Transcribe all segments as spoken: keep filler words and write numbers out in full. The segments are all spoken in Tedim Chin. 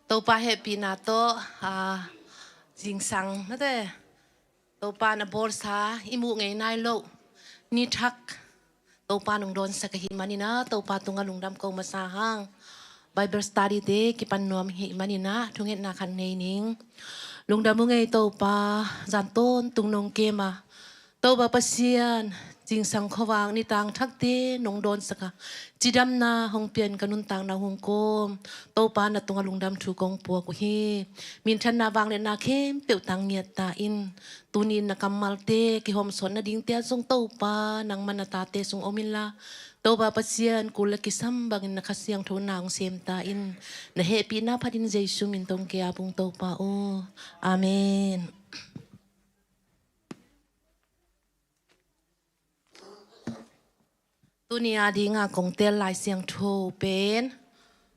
Topa hehpihna tawh, ah, zingsang mate, Topa na bawlsa i muh ngei nai loh ni thak Topa nong dawnsak ahih manin ah, Topa tungah lungdam ko masa hang. Bible study te kipan nuam ahih manin ah, thungetna khat nei ning. Lungdam ung ei Topa, zan tawntung nong kem a, Topa Pasian, zingsang khuavak nitang thakte nong dawnsak a, cidamna hong pian ka nuntakna hong kawm. Topa na tungah lungdam thu kong puak uh hi. Minthanna vangliatna khempeuh tang ngiat ta in. Tuni na kammalte kihawmsawt nadingte ah zong Topa nangma na tate sung om inla, Topa Pasian kul le kisam bangin na Kha Siangtho na hong sem ta in. Na hehpihna phatin Jesu min tawh kong ap ung Topa aw. Amen. Tuni a dinga kong tel Lai Siangtho pen,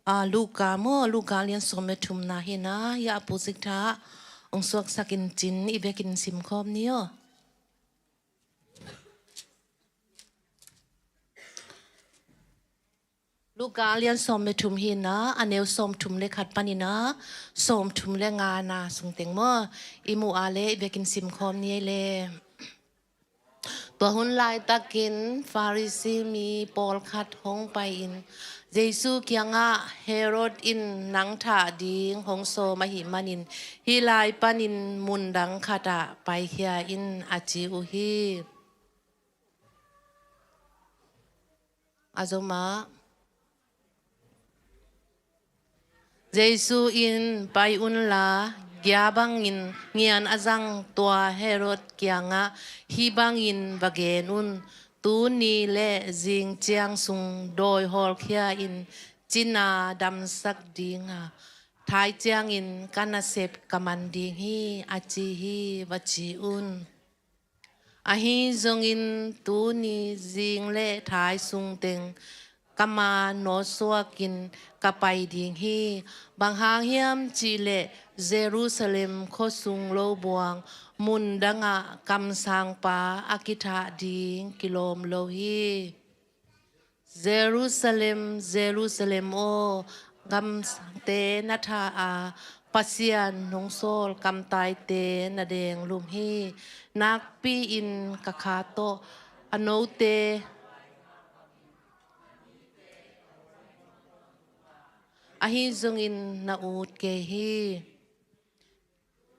ah, Luka maw, Luka lian sawm le thumna hi na, ya a pu Zik Tha hong suaksak in cin i vekin simkhawm ni aw. Luka lian sawm le thum hi na, a neu sawm thum le khat panin ah sawm thum le ngana sung teng maw, i muh a leh i vekin simkhawm ni ei le. Tua hun laitakin Farisi mi pawlkhat hong pai-in Jesu kiangah, Herod in nang thah ding hong sawm ahih manin hih lai panin mun dang khatah paikhia in, a ci uh hi. A zom ah, Jesu in, pai unla, gia bangin ngian a zang tua Herod kiangah hih bangin va gen un, tuni le zing ciang sung dawi hawlkhia in cina damsak ding a, thai ciangin ka nasep ka man ding hi, a ci hi, va ci un. Ahi zongin tuni zing le thai sung teng ka ma nawtsuakin ka pai ding hi. Bang hang hiam cihleh Jerusalem khuasung lo buang mun dangah kamsangpa a kithah ding kilawm lo hi. Jerusalem, Jerusalem aw, kamsangte na thah a, Pasian hong sawl kamtaite na denglum hi. Nakpi-in ka kha tawh a note, ahi zongin na ut kei hi.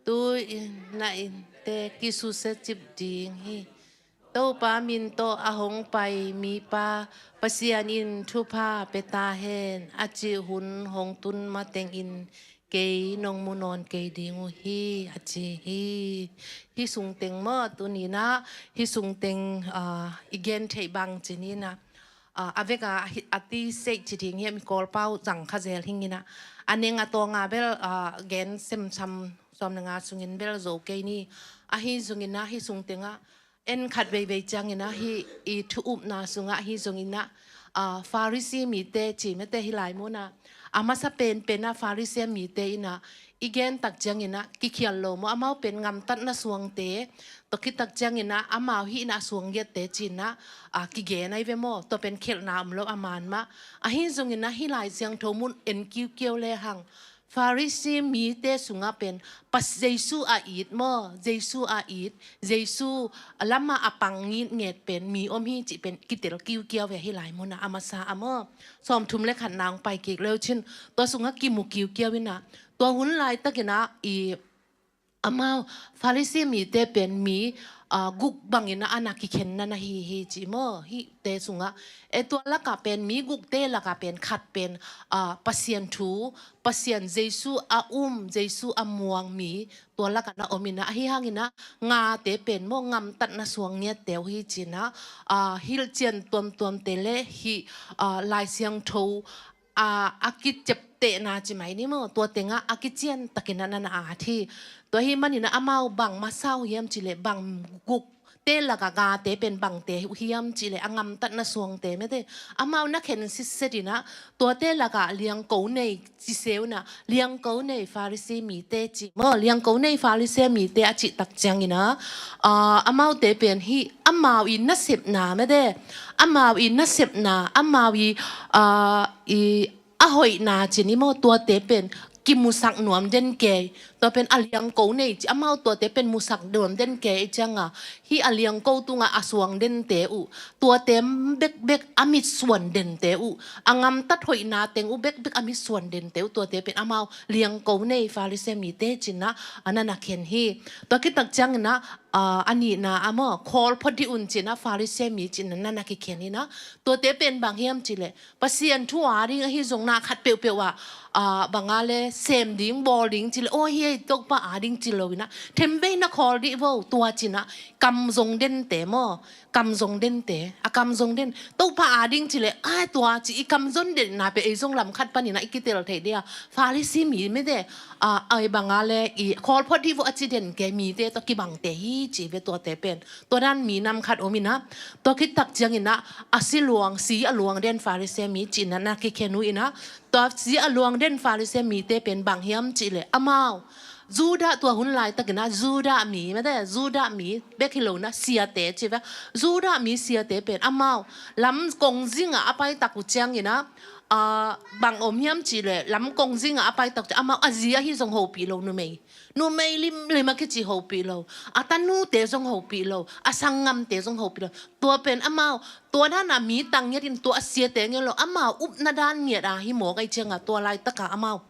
Tu-in na innte kisusia cip ding hi. Topa min tawh a hong pai mipa Pasian in thupha pia ta hen, a cih hun hong tun matengin kei nong mu nawn kei ding uh hi, a ci hi. Hih sung teng maw, tuni-in ah hih sung teng, ah, i gen theih bang ci-in ah, ah, a vek a, a ti seih ci ding hiam, i Kawlpau zang kha zel hi-in ah, a neng a tawng a bel, ah, gen semsam sawm le nga sungin bel zo kei ni. Ahi zongin ah hih sung tengah en khat veivei ciangin ah hih i thu upna sungah ahi zongin ah, ah, Farisi mite ci mate hih lai mun ah, a masa penpen ah Farisi mite in ah i gen tak ciangin ah kikhial lo maw, amau pen ngamtatna suangte, tua khit tak ciangin ah amau hih in ah suang giatte ci-in ah, ah, kigen ahi ve maw, tua pen khialhna om lo a man mah. Ahi zongin ah hih Lai Siangtho mun en kiukiau lehang Farisi mite sungah pen Pas-, Jesu a it maw, Jesu a it, Jesu lamah a pang ngitnget pen mi om hi cih pen kitel kiukiau ve hih lai mun ah, a masa ah maw. Sawmthum le khatna hong pai kik leu cin tua sungah kimu kiukiau in ah, tua hun laitakin ah i amau Farisi mite pen mi, ah, guk bangin ah a na kikhenna na hi hi ci maw, hihte sungah. E, tua lakah pen mi gukte lakah pen khat pen, ah, Pasian thu, Pasian Jesu a um, Jesu a muang mi tua lakah na om in ah, ahi hangin ah ngate pen maw ngamtatna suang ngiatte uh hi ci-in ah, ah, hilhcian tuamtuamte le hih, ah, Lai Siangtho a, a kiciaptehna ci mai ni maw, tua tengah a kician takin ah na na at hi. Tua ahih manin ah amau bang masa uh hiam cihleh bang gukte lakah ngate pen bangte uh hiam cihleh a ngamtatna suangte mate. Amau na khen sitset in ah tuate lakah liangko nei ci se un ah, liangko nei Farisi mite ci maw, liangko nei Farisi mite a cih tak ciangin ah, ah, amaute pen hih amau i nasepna mate, amau i nasepna, amau i, ah, i a hoihna ci ni maw, tuate pen kimusak nuam den kei. Tua pen a liangko nei ci, amau tuate pen musak nuam den kei cianga, hih a liangko tunga a suang dente uh, tuate bekbek a mitsuan dente uh, a ngamtat hoihna teng uh bekbek a mitsuan dente uh, tuate pen amau liangko nei Farisi mite cina a na na khen hi. Tua khit tak ciangina, a, a nihna a maw, khawl phot dih un cina Farisi mi cina na na kikhen hina. Tuate pen bang hiam cileh, Pasian thu a ding ahi zong na khat peuhpeuh ah, a, banga le sem ding, bawl ding cileh, aw hi ei Topa a ding ci lo ina, themvei na khawl dih vo, tua cina kam zong dente maw, kam zong dente, a kam zong den, Topa a ding cileh, ai tua ci i kam zong denna pe ei zong lam khat panina i kitel thei dia, Farisi mi mete, a, ai banga le i khawl phot dih vo a ci den kei mite tua kibangte hi ci ve tuate pen. Tua dan mi nam khat om ina, tua khit tak ciangina, a si luang, si a luang den Farisi mi cina na kikhen uh ina, tua si a luang den Farisi mite pen bang hiam cileh, amau, Judah tua hun laitakina, Judah mi, mate, Judah mi, bek hi lo na, siate ci ve, Judah mi siate pen, amau, lam kong zinga a paitak uh ciangina, a, bang om hiam cileh, lam kong zinga a paitak uh ciang, amau, a zi ahi zong hopih lo numei. Numei limlim a kici hopih lo. A tanute zong hopih lo. A sanggamte zong hopih lo. Tua pen amau, tua dana mi tang ngiatin tua a siate ngiat lo. Amau upna dan ngiat a hi mawk ai cianga tua laitaka amau.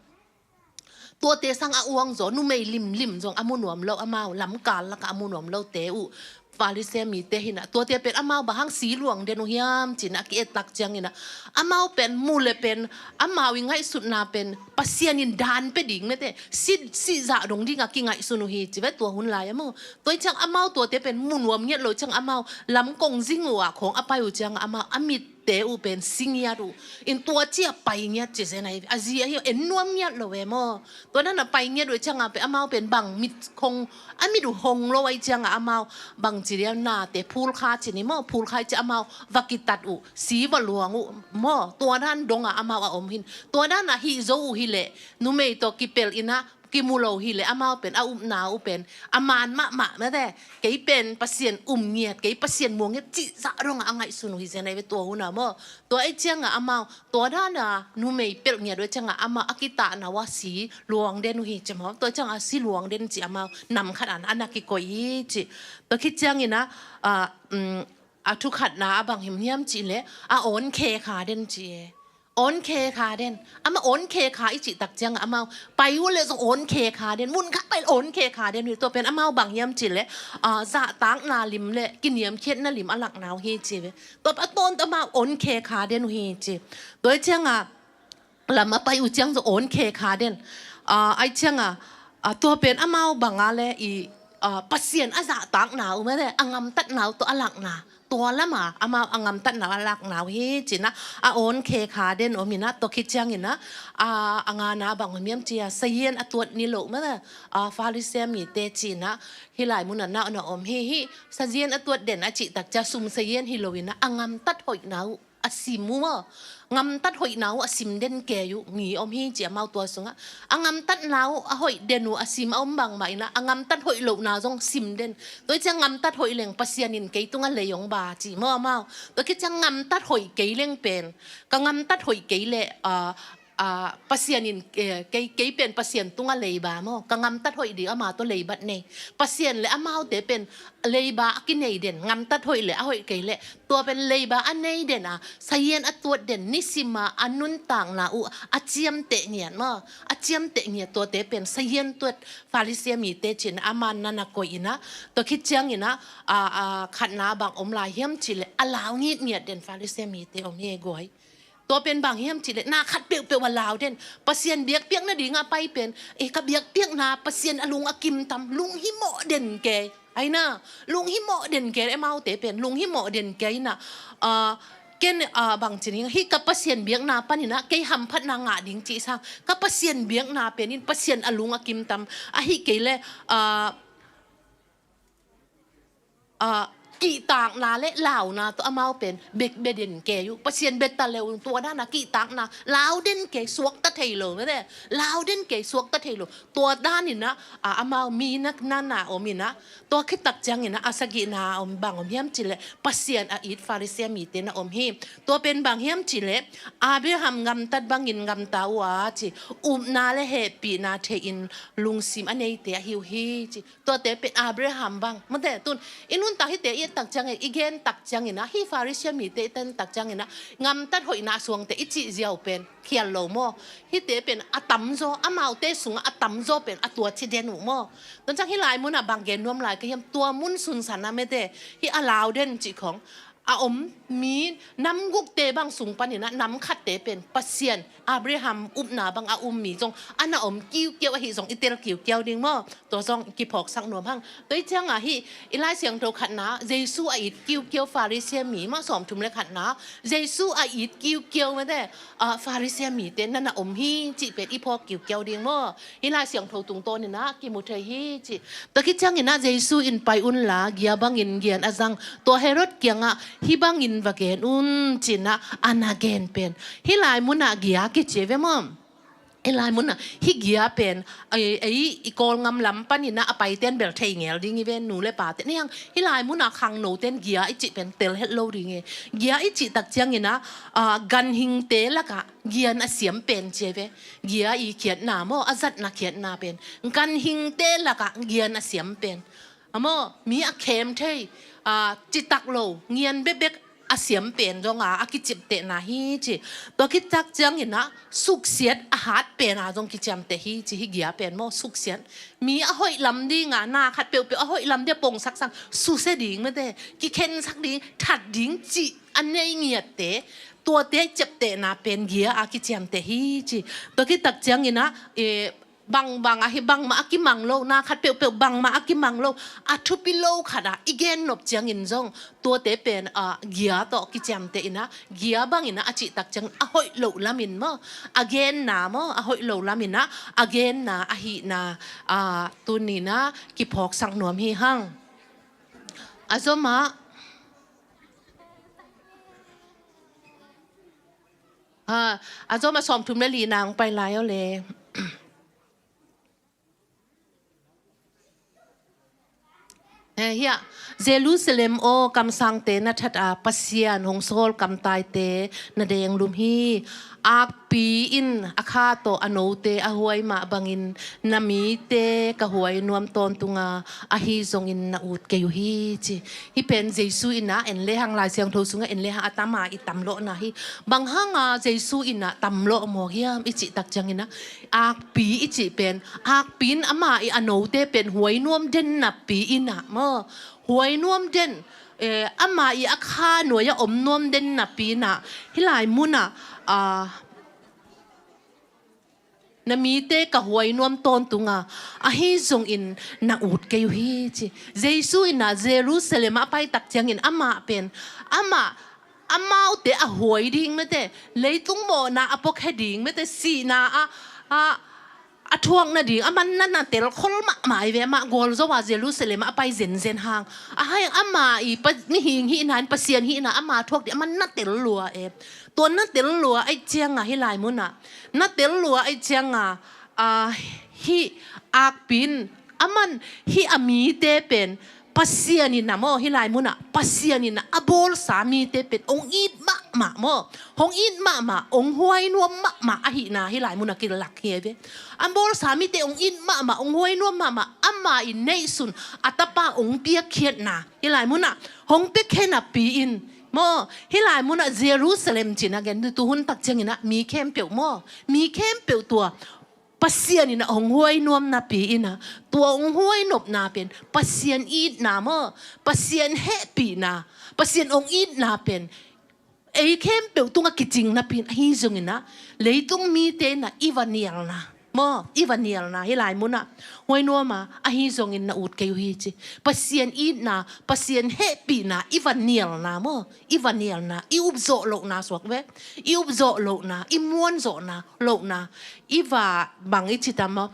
Tuate sang a uang zaw, numei limlim zong a mu nuam lo amau. Lamkal laka a mu nuam lote uh. Farisi mite hina, tuate pen amau bang hang si luang den uh hiam cina ki-et tak ciangina, amau pen mu le pen, amau i ngaihsutna pen Pasian in dan pe ding mete, si, si zah dong dinga kingaihsun uh hi ci ve tua hun lai a maw. Tua i ciang amau tuate pen mu nuam ngiat lo ciang amau lam kong zing uh a khong a pai uh cianga amau a mit te uh pen si ngiat uh. In tua ci a pai ngiat ci zen ahi, a zi ahi en nuam ngiat lo e maw. Tua dana pai ngiat uh cianga pen amau pen bang mit khong, a mit uh hong lo ai cianga amau bang ci dia nate phulkha ci ni maw, phulkha ci amau va kitat uh, si va luang uh maw. Tua dan donga amau a om hin. Tua dana hih zo uh hileh, numei tawh kipel ina, kimu lo hileh amau pen a upna uh pen a man mahmah mete. Kei pen Pasian um ngiat, kei Pasian muang ngiat cih zah dongah a ngaihsun uh hi zen ahi ve tua huna maw. Tua ahi ciangah amau tua dana numei pelh ngiat uh ahi ciangah amau a kitahna uh a si luang den uh hi ci maw. Tua ahi ciangah a si luang den cih amau nam khat an a na kikoih hi cih. Tua khit ciangin ah, ah, um, a thukhatna a bang hiam hiam cih leh a awn khe kha den cih e. Awn khe kha den. Amah awn khe kha i cih tak ciangah amau pai uh leh zong awn khe kha den. Mun khat pai awn khe kha den uh hi. Tua pen amau bang hiam cih leh, ah, zahtakna lim leh kiniamkhiatna lim a lakna uh hi ci ve. Tua pen a tawntung amau awn khe kha den uh hi ci. Tua hi ciangah lam a pai uh ciang zong awn khe kha den. Ah, ahi ciangah, ah, tua pen amau bangah leh i, ah, Pasian a zahtakna uh mete, a ngamtatna uh tawh a lakna. Tua lama amau a ngamtatna a lakna uh hi cih nah, a awn khe kha den om inah, tua khit ciangin ah, a, a ngana bang om hiam cih ah, sazian a tuat ni loh mah, a, Farisi mite cih nah, hih lai munah na, na om hi, hih sazian a tuat den a cih tak ciah sum sazian hi lo inah, a ngamtat hoihna uh a sim uh maw. Ngamtat hoihna uh a sim den kei uh ngi om hi cih amau tua sungah. A ngamtatna uh a hoih den uh a sim a om bangmah inah, a ngamtat hoih lohna zong sim den. Tua hi ciang ngamtat hoih leng Pasian in kei tungah lei hong ba ci maw amau. Tua khit ciang ngamtat hoih kei leng pen, ka ngamtat hoih kei leh, ah, ah, Pasian in, eh, kei, kei pen Pasian tungah leiba maw. Ka ngamtat hoih ding ama tawh leibat nei. Pasian le amaute pen leiba a kinei den, ngamtat hoih leh a hoih kei leh. Tua pen leiba a nei den a, sazian a tuat den, nisima a nuntakna uh a ciamteh ngiat maw. A ciamteh ngiat tuate pen sazian tuat Farisi mite cih nah, aman na na koih inah. Tua khit ciangin ah, a, a, khatna bang om lai hiam cih leh, a lau ngitngiat den Farisi mite om hi guai. Tua pen bang hiam cih leh, na khat peuhpeuh a lau den. Pasian biakpiakna dingah pai pen, eh, ka biakpiakna Pasian a lung a kimtam, lunghimawh den kei. Ai nah, lunghimawh den kei, amaute pen lunghimawh den kei nah. Ah, ken, ah, bang ci ni, hih ka Pasian biakna panin ah kei hamphatna ngah ding cih sang, ka Pasian biakna pen in Pasian a lung a kimtam, ahih kei leh, ah, ah, kihtakna le launa tawh amau pen bek bia den kei uh. Pasian bia ta le uh, tua dana kihtakna lau den kei, suakta thei lo, mete, lau den kei, suakta thei lo. Tua daninah a, amau mi na, na, na om inah, tua khit tak cianginah a sagihna a om, bang om hiam cih leh Pasian a it Farisi mite na om hi. Tua pen bang hiam cih leh Abraham gamtat bangin gamta uh a ci, upna le hehpihna thei-in lungsim a neite ahi uh hi ci. Tuate pen Abraham bang, mate, tun i nuntak hihte i et tak ciangin, i gen tak cianginah, hih Farisi mite i et tak cianginah gamtat hoihna suangte i cih ziau pen khial lo maw? Hihte pen a tamzaw, amaute sungah a tamzaw pen a tua ci den uh maw? Tua ciang hih lai munah bang gen nuam lai ka hiam, tua mun sunsanah, mete, hih a lau den cih khong a om mi nam gukte bang sung paninah nam khatte pen Pasian, Abraham upna bang a um mi zong a na om kiukiau ahi zong i tel kiukiau ding maw? Tua zong kiphawksak nuam hang. Tua i ciangah hih i Lai Siangtho khatna, Jesu a it kiukiau Farisi mi maw, sawmthum le khatna, Jesu a it kiukiau, mate, a, Farisi mite na na om hi cih pen i phawk kiukiau ding maw? Hih Lai Siangtho tungtawninah kimu thei hi ci. Tua khit cianginah Jesu in, "Pai unla, gia bangin gian a zang, tua Herod kiangah hih bangin va gen un," cinah a na gen pen. Hih lai munah gia kici ve maw? Hih lai munah hih gia pen ei, ei i Kawlngam lam paninah a paiten bel thei ngel ding hi ve, nu le pate. Niang hih lai munah khangnoten gia i cih pen tel het lo ding hi. Gia i cih tak cianginah, a, ganhingte lakah gian a siam pen ci ve. Gia i khiatna maw, a zatna khiatna pen ganhingte lakah gian a siam pen, a maw, mi a khem thei, a, citak lo, ngian bekbek a siam pen zonga a kiciaptehna hi ci. Tua khit tak cianginah suksiat a hat pena zong kiciamteh hi ci. Hih gia pen maw, suksiat, mi a hoih lam dinga, na khat peuhpeuh a hoih lam dia pongsaksang susia ding, mete, kikhensak ding, that ding cih a nei ngiatte, tuate ciaptehna pen gia a kiciamteh hi ci. Tua khit tak cianginah, e, bangbang ahi, bangmah a kimang lo, na khat peuhpeuh bangmah a kimang lo, a thupi lo khatah i gen nop ciangin zong tuate pen, a, gia tawh kiciamteh inah, gia banginah a cih tak ciangin a hoih loh lamin maw, a genna maw, a hoih loh laminah a genna ahihna, a, tuninah kiphawksak nuam hi hang. A zomah, a, a zomah sawmthum le lina hong pai lai aw le. Eh, hiah, Jerusalem aw, kamsangte na that a, Pasian hong sawl kamtaite na denglum hi. Akpi in a kha tawh a note a huai mah bangin na mite ka huai nuam tawntunga, ahi zongin na ut kei uh hi ci. Hih pen Jesu inah en lehang, Lai Siangtho sungah en lehang a tama i tamlawhna hi. Bang hanga Jesu inah tamlawh mawk hiam i cih tak cianginah, akpi i cih pen, akpi in ama i a note pen huai nuam den napi inah maw, huai nuam den, eh, ama i a kha nuai-ah om nuam den napi inah, hih lai munah, a, na mite ka huai nuam tawntunga, ahi zongin na ut kei uh hi ci. Jesu inah Jerusalem ah a pai tak ciangin amah pen, amah amaute a huai ding, mete, leitung mawhna a puakhia ding, mete, sihna a, a, a thuak nading a manna na telkhol mahmah hi ve. Amah gualzo a Jerusalem ah a pai zenzen hang, a hai ama i pa, mihing hihna in Pasian hihna ama thuak ding a manna tel lua e. Tua na tel lua ahih cianga hih lai munah, na tel lua ahih cianga, a, hih akpi in aman hih a mite pen Pasian inah maw, hih lai munah Pasian inah a bawlsa mite pen hong it mahmah maw, hong it mahmah, hong huai nuam mahmah ahihna hih lai munah kilak hi ve. A bawlsa mite hong it mahmah, hong huai nuam mahmah, ama i neihsun a tapa hong piakkhiatna hih lai munah hong piakkhiatna pi in maw, hih lai munah Jerusalem cih na gen, tuhun tak cianginah mi khempeuh maw, mi khempeuh tua Pasian inah hong huai nuam napi inah, tua hong huai nopna pen Pasian itna maw, Pasian hehpihna, Pasian hong itna pen ei khempeuh tungah kicing napi in, ahi zonginah leitung mite inah i va nialna maw, i va nialna, hih lai munah huai nuam a, ahi zongin na ut kei uh hi ci. Pasian itna, Pasian hehpihna i va nialna maw, i va nialna, i upzawh lohna suak ve, i upzawh lohna, i muanzawhna lohna, i va bang i cih tam maw,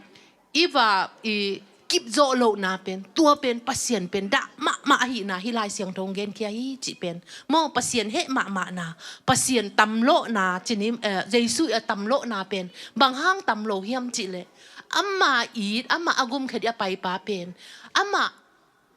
i va i ip zawh lohna pen, tua pen Pasian pen dah mahmah ahihna hih Lai Siangtho hong genkhia hi cih pen maw, Pasian heh mahmahna, Pasian tamlawhna, cih ni, eh, Jesu a tamlawhna pen bang hang tamlo hiam cih leh, ama it, ama a gumkhia ding a paipa pen, ama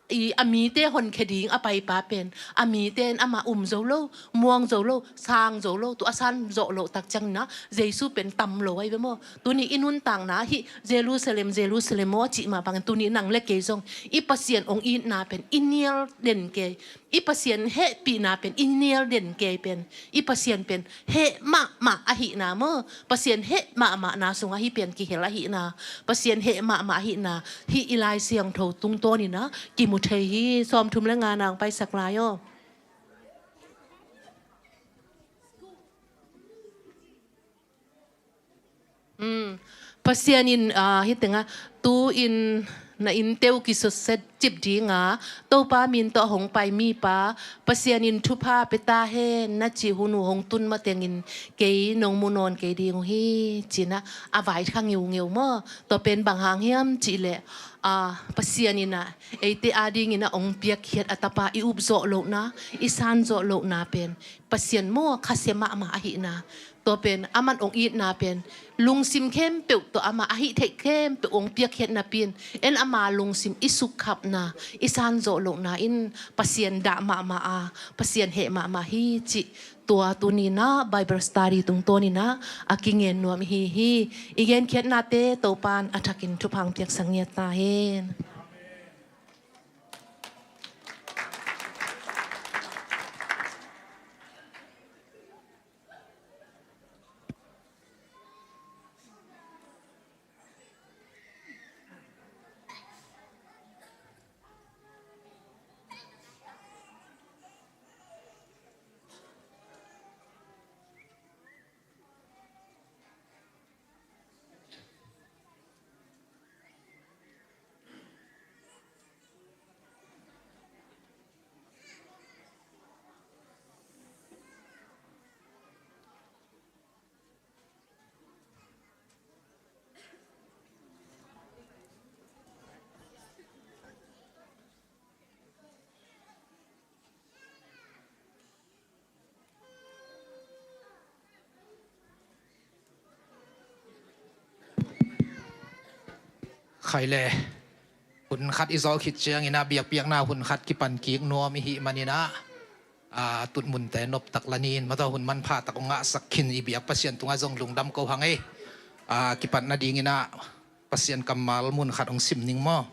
i a mite honkhia ding a paipa pen, a mite in ama um zo lo, muang zo lo, sang zo lo, tua a san zawh loh tak ciangin ah Jesu pen tamlo ahi ve maw. Tuni i nuntakna hih Jerusalem, Jerusalem aw cih mah bangin tuni nang le kei zong i Pasian hong itna pen i nial den kei, i Pasian hehpihna pen i nial den kei pen, i Pasian pen heh mahmah ahihna maw, Pasian heh mahmahna sungah hih pen kihel ahihna, Pasian heh mahmah ahihna hih i Lai Siangtho tungtawnin ah kimu thei hi. Sawmthum le nga nang paisak lai aw. Mm. Pasian in, ah, hih tengah, tu-in na innteu kisutset cip dinga, Topa min tawh hong pai mipa Pasian in thupha pia ta hen, na cih hun uh hong tun matengin kei nong mu nawn kei ding uh hi, ci-in ah a vai kha ngeungeu maw. Tua pen bang hang hiam cih leh, ah, Pasian in ah eite adingin ah hong piakkhiat a tapa i up zawh lohna, i san zawh lohna pen Pasian maw, khasia mahmah ahihna. Tua pen aman hong itna pen lungsim khempeuh tawh ama a hih theih khempeuh hong piakkhiat napi-in, en ama lungsim i sukkhapna, i san zawh lohna in Pasian dah mahmah a, Pasian heh mahmah hi cih tua tuni-in ah Bible study tungtawnin ah a kingen nuam ihi hi. I genkhiatnate Topa'n a thakin thupha hong piaksak ngiat ta hen. Khai le, hun khat i zawh khit ciangin ah biakpiakna hun khat kipan kik nuam i hih manin ah, a, tutmunte noptak la ni in, mataw hun manpha tak hong ngahsak khin i biak Pasian tungah zong lungdam ko hang ei. A, kipat nadingin ah Pasian kammal mun khat hong sim ning maw.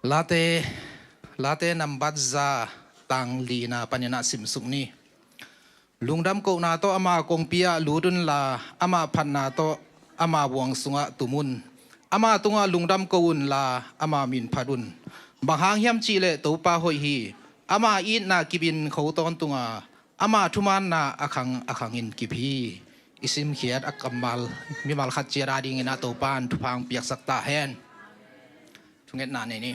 Late, Late nambat za tang lina panin ah simsuk ni. Lungdam kohna tawh ama kongpi ah lut unla, ama phatna tawh ama buang sungah tum un. Ama tungah lungdam ko unla, ama min phat un. Bang hang hiam cihleh Topa hoih hi. Ama itna kip in kho tawntunga, ama thumaanna a khang a khangin kip hi. I simkhiat a kammal mimal khat ciat adingin ah Topa'n thupha hong piaksak ta hen. Thungetna nei ni.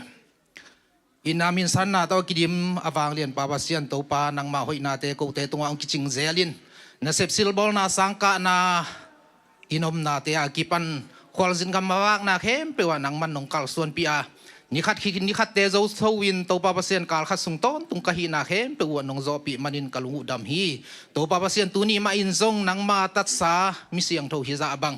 Itna minsanna tawh kidim a vanglianpa Pasian Topa, nangma hoihnate kote tungah hong kicing zelin, na sepsilbawlna sangkahna i nomnate a kipan khualzin gam a vakna khempeuh ah nangman nong kalsuanpih a, nikhat khi nikhatte zo so-in Topa Pasian kalkhat sung tawntung ka hihna khempeuh uh ah nong zawhpih manin ka lung uh dam hi. Topa Pasian tuni mah in zong nangma tatsa mi siangtho hi zah bang,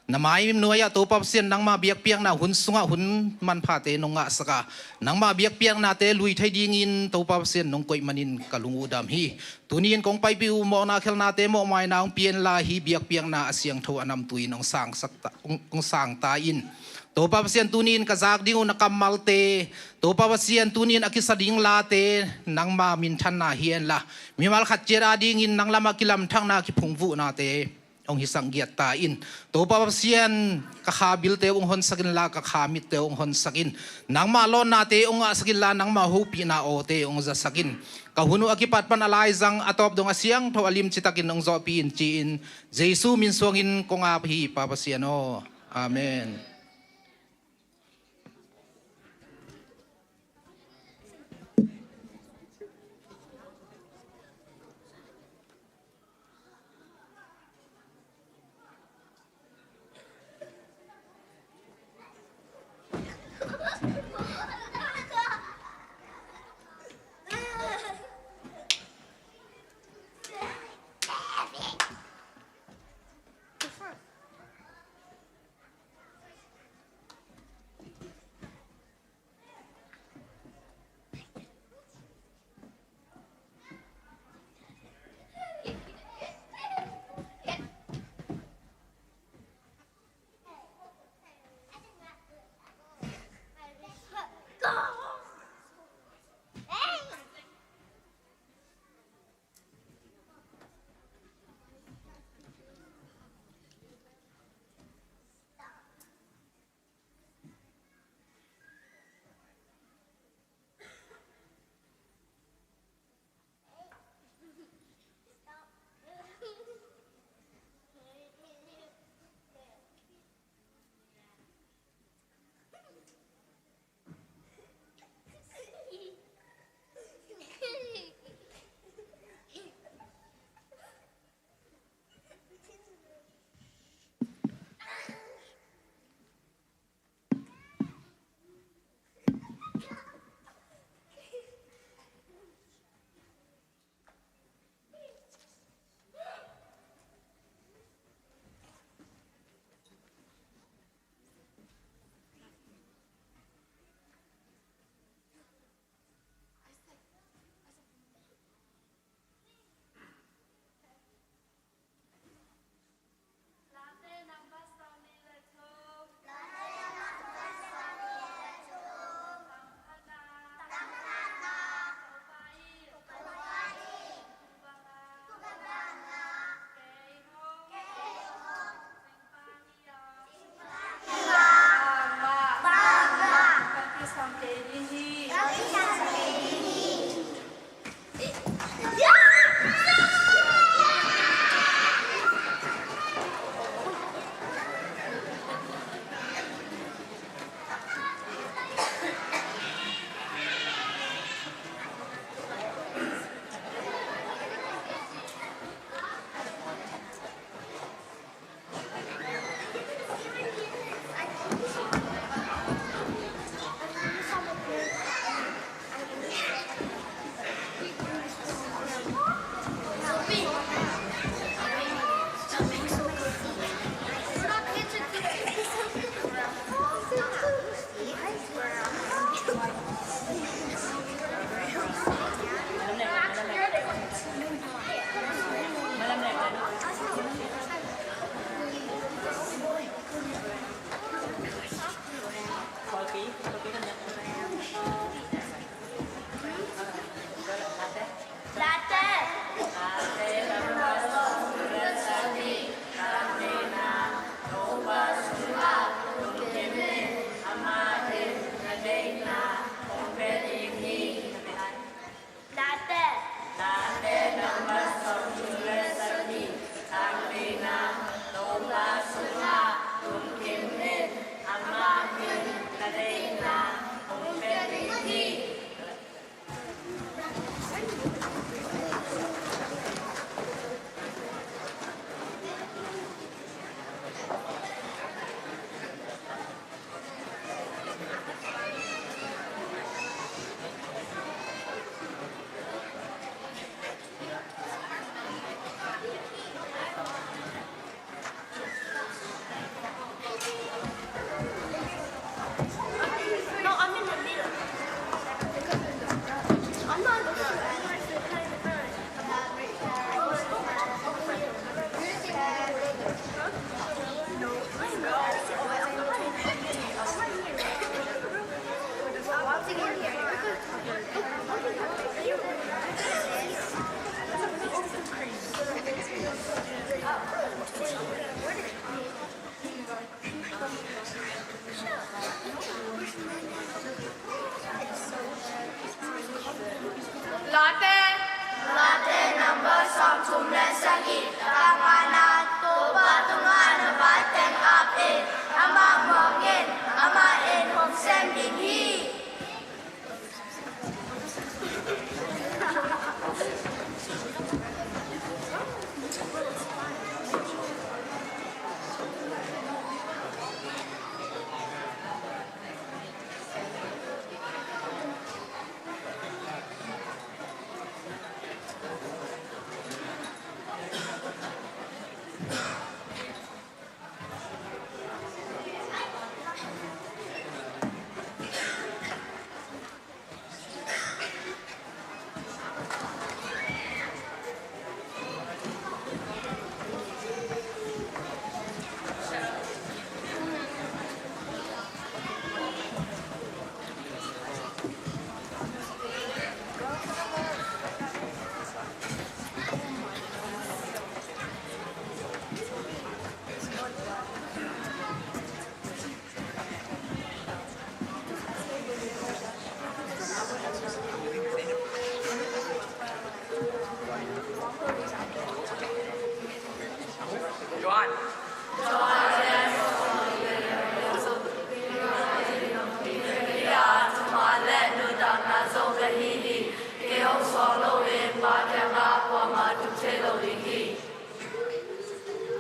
na mai nuai-ah Topa Pasian nangma biakpiakna hun sungah hun manphate nong ngahsak a, nangma biakpiaknate lui thei dingin Topa Pasian nong koih manin ka lung uh dam hi. Tuni in kong paipih uh mawhna khelhnate mawhmaina hong pia inla, hih biakpiakna a siangtho a namtui in hong sangsak ta, hong, hong sang ta in. Topa Pasian tuni in ka zak ding uh na kammalte, Topa Pasian tuni in a kisa ding late nangma minthanna hi henla, mimal khat ciat adingin nang lamah kilamthakna kiphungvuhnate hong hisak giat ta in. Topa Pasian, ka kha bilte uh hong honsak inla, ka kha mitte uh hong honsak in. Nangma lawnnate uh hong ngahsak inla, nangma hopihna awte uh hong zasak in. Ka hun uh a kipat pan a laizang a tawp dong a siangtho a lim citakin hong zawhpih in ci-in Jesu min suangin kong ap hi, Pa Pasian aw. Amen. Late number sawmthum le sagih, tang ngana, Topa tungah na vai teng ap in, amah muang in, amah in hong sem ding hi.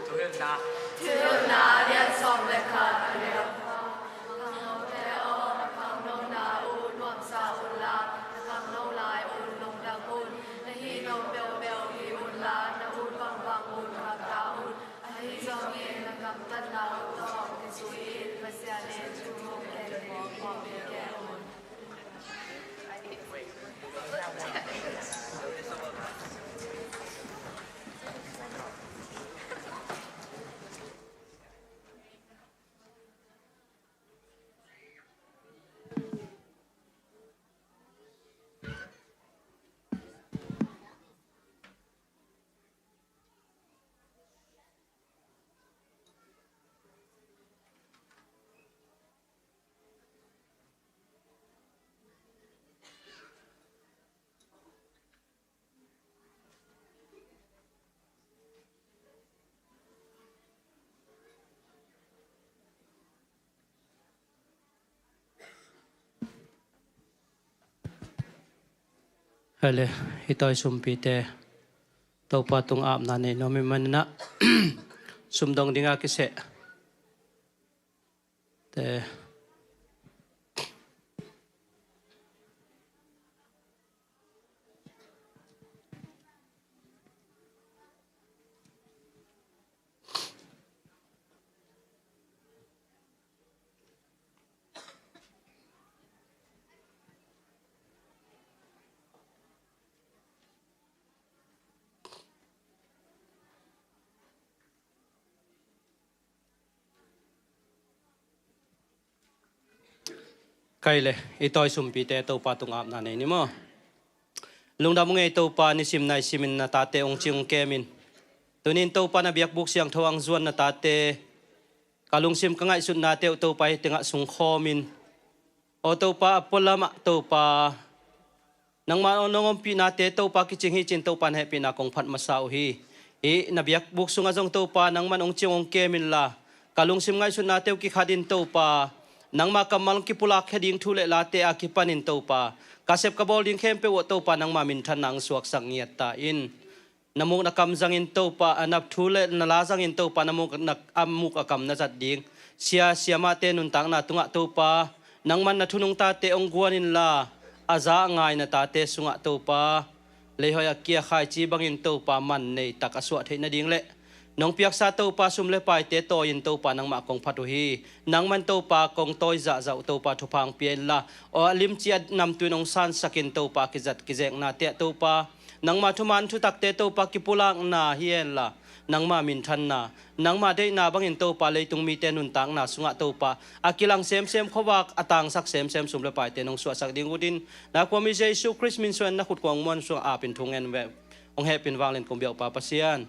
Thuhilhna. Thuhilhna lian sawm le khat, a lian khat. Khangnote aw, na khangnona uh nuamsa unla, na khangno lai un lungdam un. Na hih no peuhpeuh hih unla, na ut bangbang un khamta un. Ahi zongin na gamtatna uh tawh kizui-in Pasian in thu hong ken mawkmawk ding kei un. Hale, i tawi sumpite Topa tung apna nei nuam i hih manin ah sumdong dinga kiseh te. Kai le, i tawi sumpite Topa tung apna nei ni maw. Lungdam ung ei Topa, nisim nai simin na tate ong cing ong kemin. Tunin Topa na biakbuk siangtho ang zuan na tate, ka lungsim ka ngaihsutnate uh Topa hih tengah sungkhawmin. Aw Topa, a pualamah Topa, nangmah nong ompihnate Topa kicing hi cin Topa na hehpihna kong phat masa uh hi. Hih na biakbuk sungah zong Topa nangman ong cing ong kemin la, ka lungsim ngaihsutnate uh kikhatin Topa, nangmah kammal kipulakkhia ding thu le late a kipanin Topa, ka sep ka bawl ding khempeuh uh Topa nangmah minthanna ang suaksak ngiat ta in. Na muk na kam zangin Topa, a na thu le na la zangin Topa, na muk na, a muk a kam na zat ding sia siamahte nuntakna tungah Topa, nangman na thunung tate ong guan inla, a za a ngai na tate sungah Topa, leihoih a kia khaici bangin Topa man nei tak a suah theih nading le nong piaksa Topa sum le paite tawi-in Topa nangmah kong phat uh hi. Nangman Topa kong tawi zahzah uh Topa thupha ong pia inla, aw a limci a namtuin ong sansakin Topa kizat kizeknate ah Topa nangmah thuman thutakte Topa kipulakna hi henla, nangmah minthanna, nangmah deihna bangin Topa leitung mite nuntakna sungah Topa a kilang semsem khuavak a tangsak semsem sum le paite nong suahsak ding utin, na khuami Jesu Khrist min suangin na khut kuang muan sungah apin thu ngen ve. Ong hehpin vanglian kong biaupa Pasian.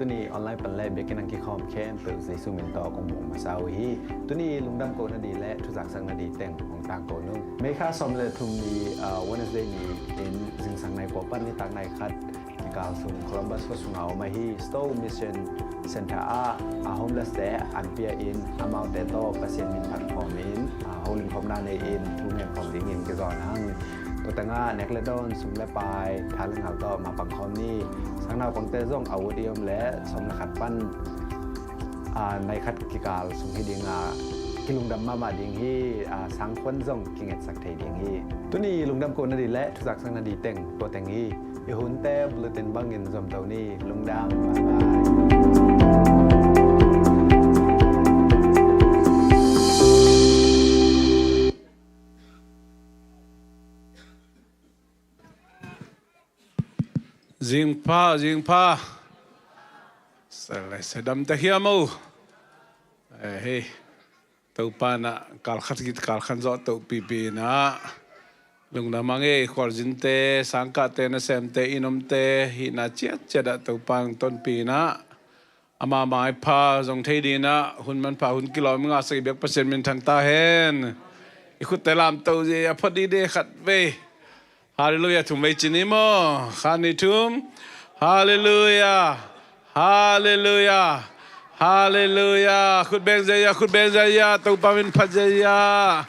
Ni online pan le biakinn ah kikhawm khempeuh Jesu min tawh kong muang masa uh hi. Tuni lungdam kohna ding le thuzaksak nading teng hong tangko nung. May kha sawm le thum ni, ah, Wednesday ni in zingsang nai kua pan nitak nai khat kikal sung Columbus khua sungah om ahi Stowe Mission Center ah, ah, homeless te an pia in amaute tawh Pasian min phat khawm in, ah, holim khawmna nei in thu ngen khawm dingin kizawn hang. Tua tengah nek le dawn, sum le pai, tha le ngal tawh mapang khawm ni. Sang naupangte zong a ut i om le sawm le khat pan, ah, nai khat kikal sung hi ding a, kilungdam mahmah ding hi. Ah, sangkhuan zong kingetsak thei ding hi. Tuni lungdam kohna ding le thuzaksak nading teng tua teng hi. I hunte bulletin bangin zomto ni. Lungdam. Bye bye. Zingpha, zingpha. Salai sedam ta hiam o. Eh, hei. Topa na kalkhat git kalkhan zo to pipi na. Lungdam a ngei khualzinte, sangkahte, nasemte, i nomte hihna ciatciat ah Topa hong tonpih na. Ama maipha zong thei ding ah hun manpha, hun kilawm i ngahsak i biak Pasian minthang ta hen. I khutte lamto zia phot dide khat vei. Halleluia, thum vei ci ni maw. Khat, nih, thum. Halleluia. Halleluia. Halleluia. Khut beng zia, khut beng zia, Topa min phat zia.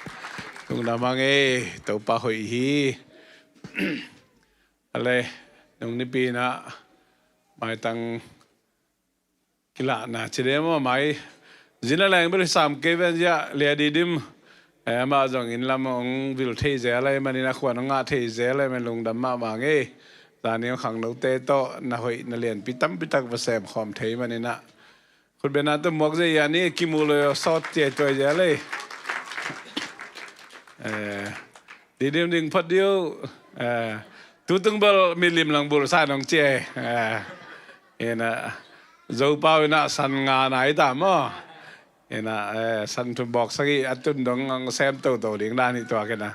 Lungdam a ngei, Topa hoih hi. Ale, nung nipi na maitang kilahna ci ding maw, mai zin a leng bel sam kei ven zia, Lia Didim. Eh, amah zong inn lam hong vil thei zel lai manin a khuan hong ngah thei zel lai man lungdam mahmah ngei. Zani hong khangnote tawh na hoih na lianpi tampi tak va sem khawm thei manin ah. Khutbetna tawh muak zia ni kimu lo sawt ciai tuai zel lai. Eh, Didim ding phot diu. Eh, tutung bel milim lang bul sa nong ciai. Eh, Ina, Zopau ina san nga nai ta maw. Ina, eh, san thum bawk sagih a tun dong ang sem toto ding dan hi tua kina.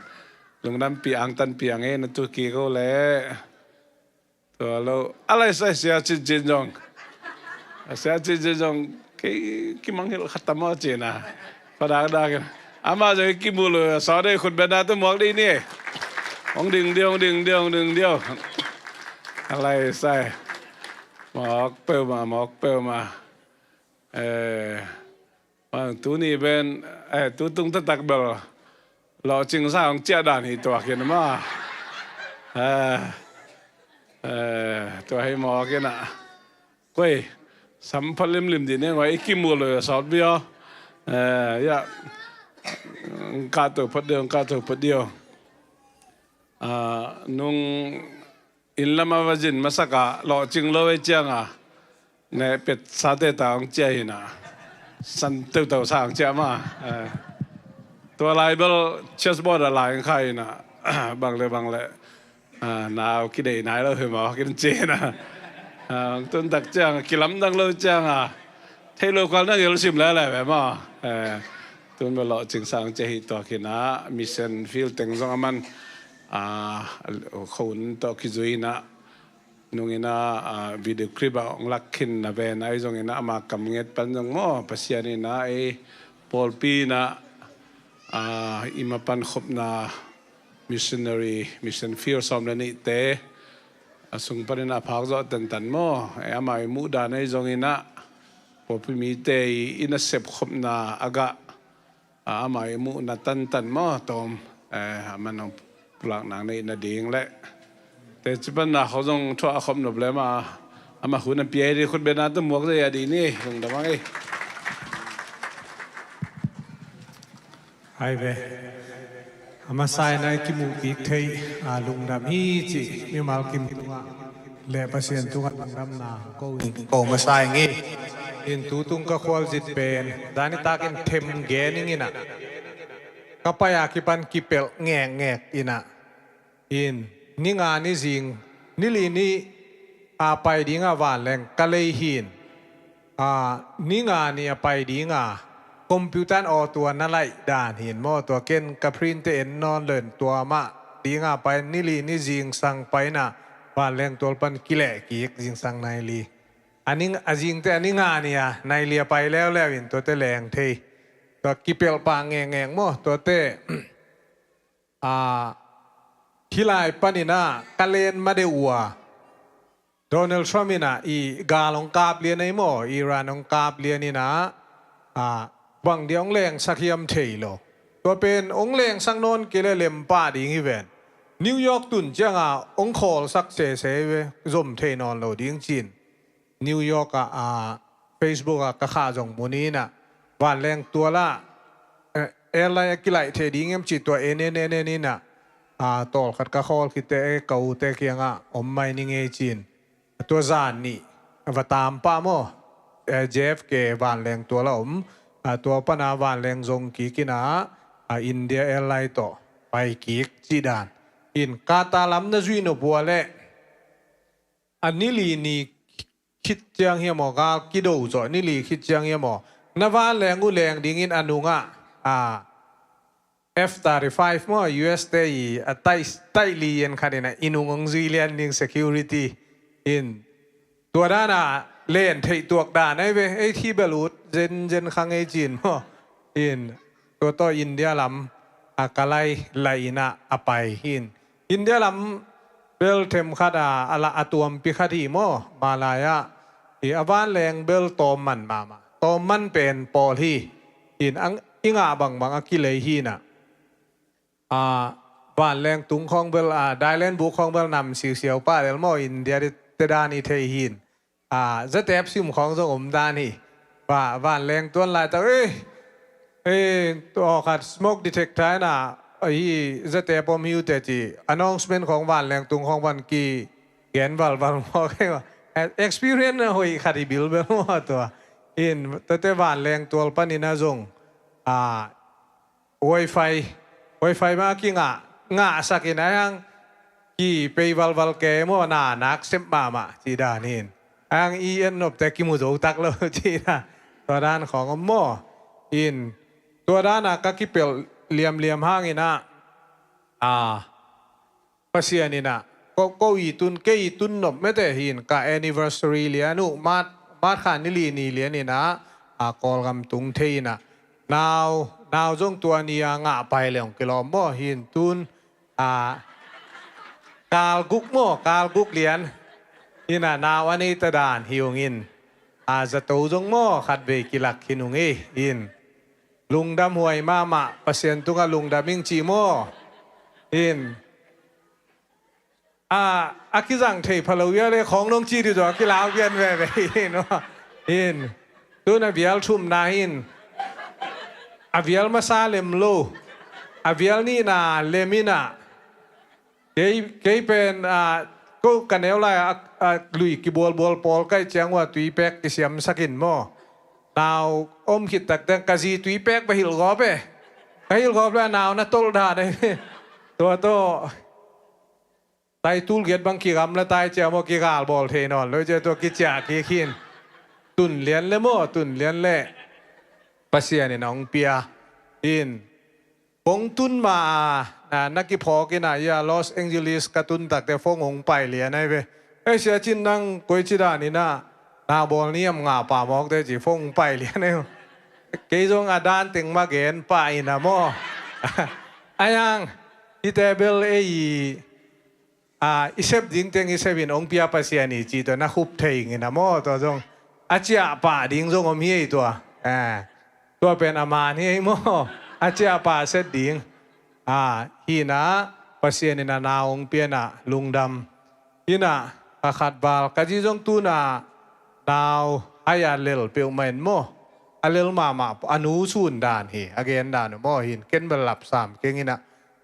Lungdampi ang tanpi ang e na tu kiko le. Tua lo, alai sai sia cincin zong. A sia cincin zong, kei, kimanghilh khat ta maw cina. Padakdak in. Ama zong i kimu lo, saw dei khutbetna tawh muak ding ni. Hong ding ding, hong ding ding, hong ding ding. Alai sai. Mawk peuhmah, mawk peuhmah. Eh, bang, tuni pen, eh, tutung taktak bel lawhcing sa hong ciah dan hi tuak in maw. Eh, eh, tua hi mawk in ah. Koi, sam pha limlim dih ne ngoi, i kimu lo sawt bia. Eh, ya. Ka to phot deuh, ka to phot deuh. Ah, nung inn lam a va zin masak a lawhcing lo ei ciang a, ne pet sate ta hong ciah hi na. San teuh teuh sa hong ciah ma. Eh, tua lai bel chessboard a lai hong khai hi na. Bang le bang le. Ah, nau kideih nai lo hi maw, kin ci na. Ah, tun tak ciang kilamdang lo ciang a, thei lo kual na ngel sim le le ve maw. Eh, tun bel lawhcing sa hong ciah hi tua kina, mission field teng zong a man, ah, khun tawh kizui na. Nung ina, ah, video clip a hong lak khin na ve na, i zong ina ama kam nget pan zong maw, Pasian ina i pawlpi na, ah, i mapan khopna missionary, mission field sawm le nihte a sung panin a phak zawh tantan maw. E, ama i muh dan ei zong ina pawlpi mite i, i nasep khopna a gah, a, ama i muhna tantan maw tawm, eh, a man hong pulak nang neih nading le. Teci pan na khawng zong thuah a khop nop le ma, ama hun a pia hi di khutbetna tawh muak zia di ni, lungdam ang ei. Hai ve. A masa in a i kimuh kik theih, a, lungdam hi cih mimal kim tungah le Pasian tungah lungdamna ko in ko masa ing hi. In tutung ka khualzin pen zani takin them gen ing in ah, ka pai a kipan kipelh ngekngek in ah, in ni nga ni zing, ni li ni a pai ding a vanleng ka lei hi in, a, ni nga ni a pai ding a, computer in aw tua na laih dan hi in maw, tua ken ka print te en nawn lo in tua mah ding a pai, ni li ni zingsang pai in ah vanleng tual pan kileh kik, zingsang nai li. A ni, a zingte a ni nga ni a nai li a pai leuleu in tuate leng thei. Tua kipelh pah ngekngek maw, tuate, a, hih lai panin ah ka len ma deuh uh a, Donald Trump in ah i gal hong kap lian ahi maw, Iran hong kap lian in ah, a, bang dia hong lengsak hiam thei lo. Tua pen hong lengsak nawn kei leh lem pah ding hi ven. New York tun ciang a hong khawlsak sese hi ve, zom thei nawn lo ding ci-in New York ah, a, Facebook ah ka khah zong mu ni in ah, vanleng tual ah, eh, airline a kilaih thei ding hiam cih tua en en en en in ah, a, tawlkhat ka khawl khit teh, eh, ka ute kiangah om mai ning ei ci-in. Tua zan nih va tam pah maw, eh, J F K vanleng tual a om, a, tua pan a vanleng zong kik in ah, a, India airline tawh pai kik cih dan. In Qatar lam na zuih nop uh a leh, a ni li ni khit ciang hiam aw, gal kido zawh ni li khit ciang hiam aw, na vanleng uh leng dingin a nungah, a, F thirty-five maw, U S te i a taih, taih li en khat in ah i nung hong zui lian ding, security. In tua dan a len theih tuak dan ahi ve, ei thi bel ut zenzen kha ngei ci-in maw. In tua tawh India lam a ka lai lai in ah a pai hi. In India lam bel themkhat a, a la a tuampi khat hi maw, malai ah. Hi a vanleng bel tawm man mahmah. Tawm man pen pawl hi. In ang, i ngah bangbang a kilei hi in ah. A, vanleng tung khawng bel, a, dailen buk khawng bel nam siusiau pah lel maw, India te dan i thei hi in. A, zatep sim khawng zong om dan hi. Va, vanleng tuan laitak, eh, eh, tua khat smoke detector in ah, ahi zatep om hi uh teh ci, announcement khawng vanleng tung khawng van kigen valval maw kei maw. Eh, experience na hoih khat hi bilbel maw tua. In tuate vanleng tual panin ah zong, a, wifi, wifi mah kingah, ngahsak in ah hang kipei valval kei maw, na nak sep mahmah cih dan hi in. Hang i en nop teh kimu zo tak lo cih dan. Tua dan khawng om maw. In tua dan a ka kipelh liamliam hang in ah, a, Pasian in ah, ko, ko i tun, kei i tun nop mete hi in, ka anniversary lian uh, March, March kha ni li ni lian in ah, a, Kawlgam tung thei in ah. Nau, nau zong tua ni a ngah pai leng kilawm maw hi in tun, a, kal guk maw, kal guk lian. In ah nau a nei ta dan hi ung in. A, zato zong maw khatvei kilak khin ung ei, in. Lungdam huai mahmah, Pasian tungah lungdam ing ci maw. In. A, a kizang thei pha lo ia le khawng nong ci dih zaw a kilau pian veve hi no. In. Tun a vial thumna hi in. A vial masa lem lo. A vial nihna lem in ah. Kei, kei pen, a, ko ka neu lai a, a, lui kibualbual pawl kaih ciang uh a tuipek kisiamsak in maw. Nau om khit tak teng ka zi tuipek va hilh gawp e. Ka hilh gawp le a nau na tolh dan e. Tua tawh. Tai tul giat bang kigamla tai ciang maw kigalbawl thei nawn lo cia tua kiciah kik hi in. Tun lian le maw, tun lian le. Pasian in a hong pia. In. Kong tun ma a, na, na kiphawk in ah, ia Los Angeles ka tun takte phone hong pai lian ahi ve. Ei sia cin nang koi ci dan in ah, na bawl ni am ngah pah mawk te ci phone hong pai lian ahi. Kei zong a dan teng ma gen pah in ah maw. Ai hang, hite bel ei i a, i sep ding teng i sep in hong pia Pasian hi ci tua na khup thei ing in a maw tua zong. A ciah pah ding zong om hi ei tua. A, tua pen a man hi ei maw. A ciah pah set ding. A, hi in ah Pasian in a nau hong pia in ah lungdam. In ah, a khat val ka zi zong tun ah nau hai a lel peuhmah in maw. A lel mahmah a nu sun dan hi. A gen dan uh maw hi in ken bel lapsam keng in ah.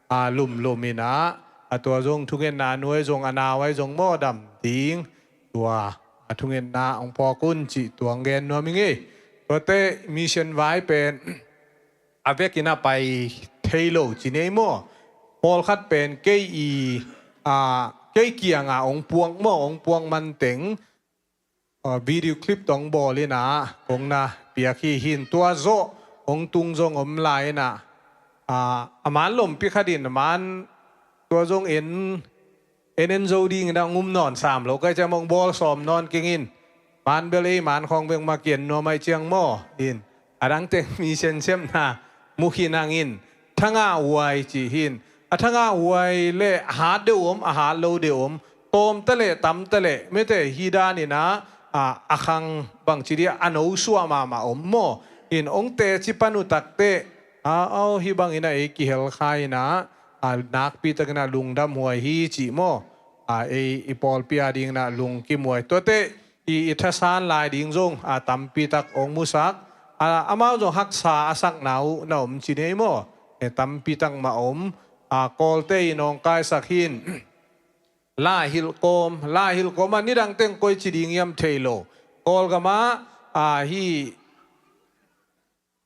A lumlum in ah, a tua zong thungetna a nu ahi zong a nau ahi zong maw dam ding. Tua a thungetna hong phawk un cih tua hong gen nuam ing ei. Tuate mission vai pen a vekin a pai thei lo ci nei maw. Pawlkhat pen kei i, a, kei kiangah hong puak maw, hong puak man teng. A, video clip tawh hong bawl in ah kong na piak hi hi in tua zawh hong tung zong om lai in ah, a, a man lompi khat in a man tua zong en, en en zo ding in ah hong um nawn sam lo kai ciang hong bawl sawm nawn keng in. Manbel ei man khawng bek mah kian nuam ahih ciang maw. Hin, a dang teng mission sepna mu khin hang in, thangah huai ci hin. A thangah huai leh a hat deuh om, a hat lo deuh om, tawm ta leh tam ta leh, mete hi dan in ah, a, a khang bangci dih a no suah mahmah om maw. Hin, hong teci pan uh tak teh, a, aw, hih bangin ah ei kihel kha in ah, a, nakpi takin ah lungdam huai hi cih maw. A, ei i pawlpi a dingin ah lungkim huai. Tuate i, i thasan lai ding zong, a, tampi tak hong musak. A, amau zong haksa a sakna uh na om ci ni ei maw. E, tampi tak mah om. A, Kawlte i nawngkaisak hin. Lai hilh kawm, lai hilh kawm ah nidang teng koi ci ding hiam thei lo. Kawlgam ah, a, hih,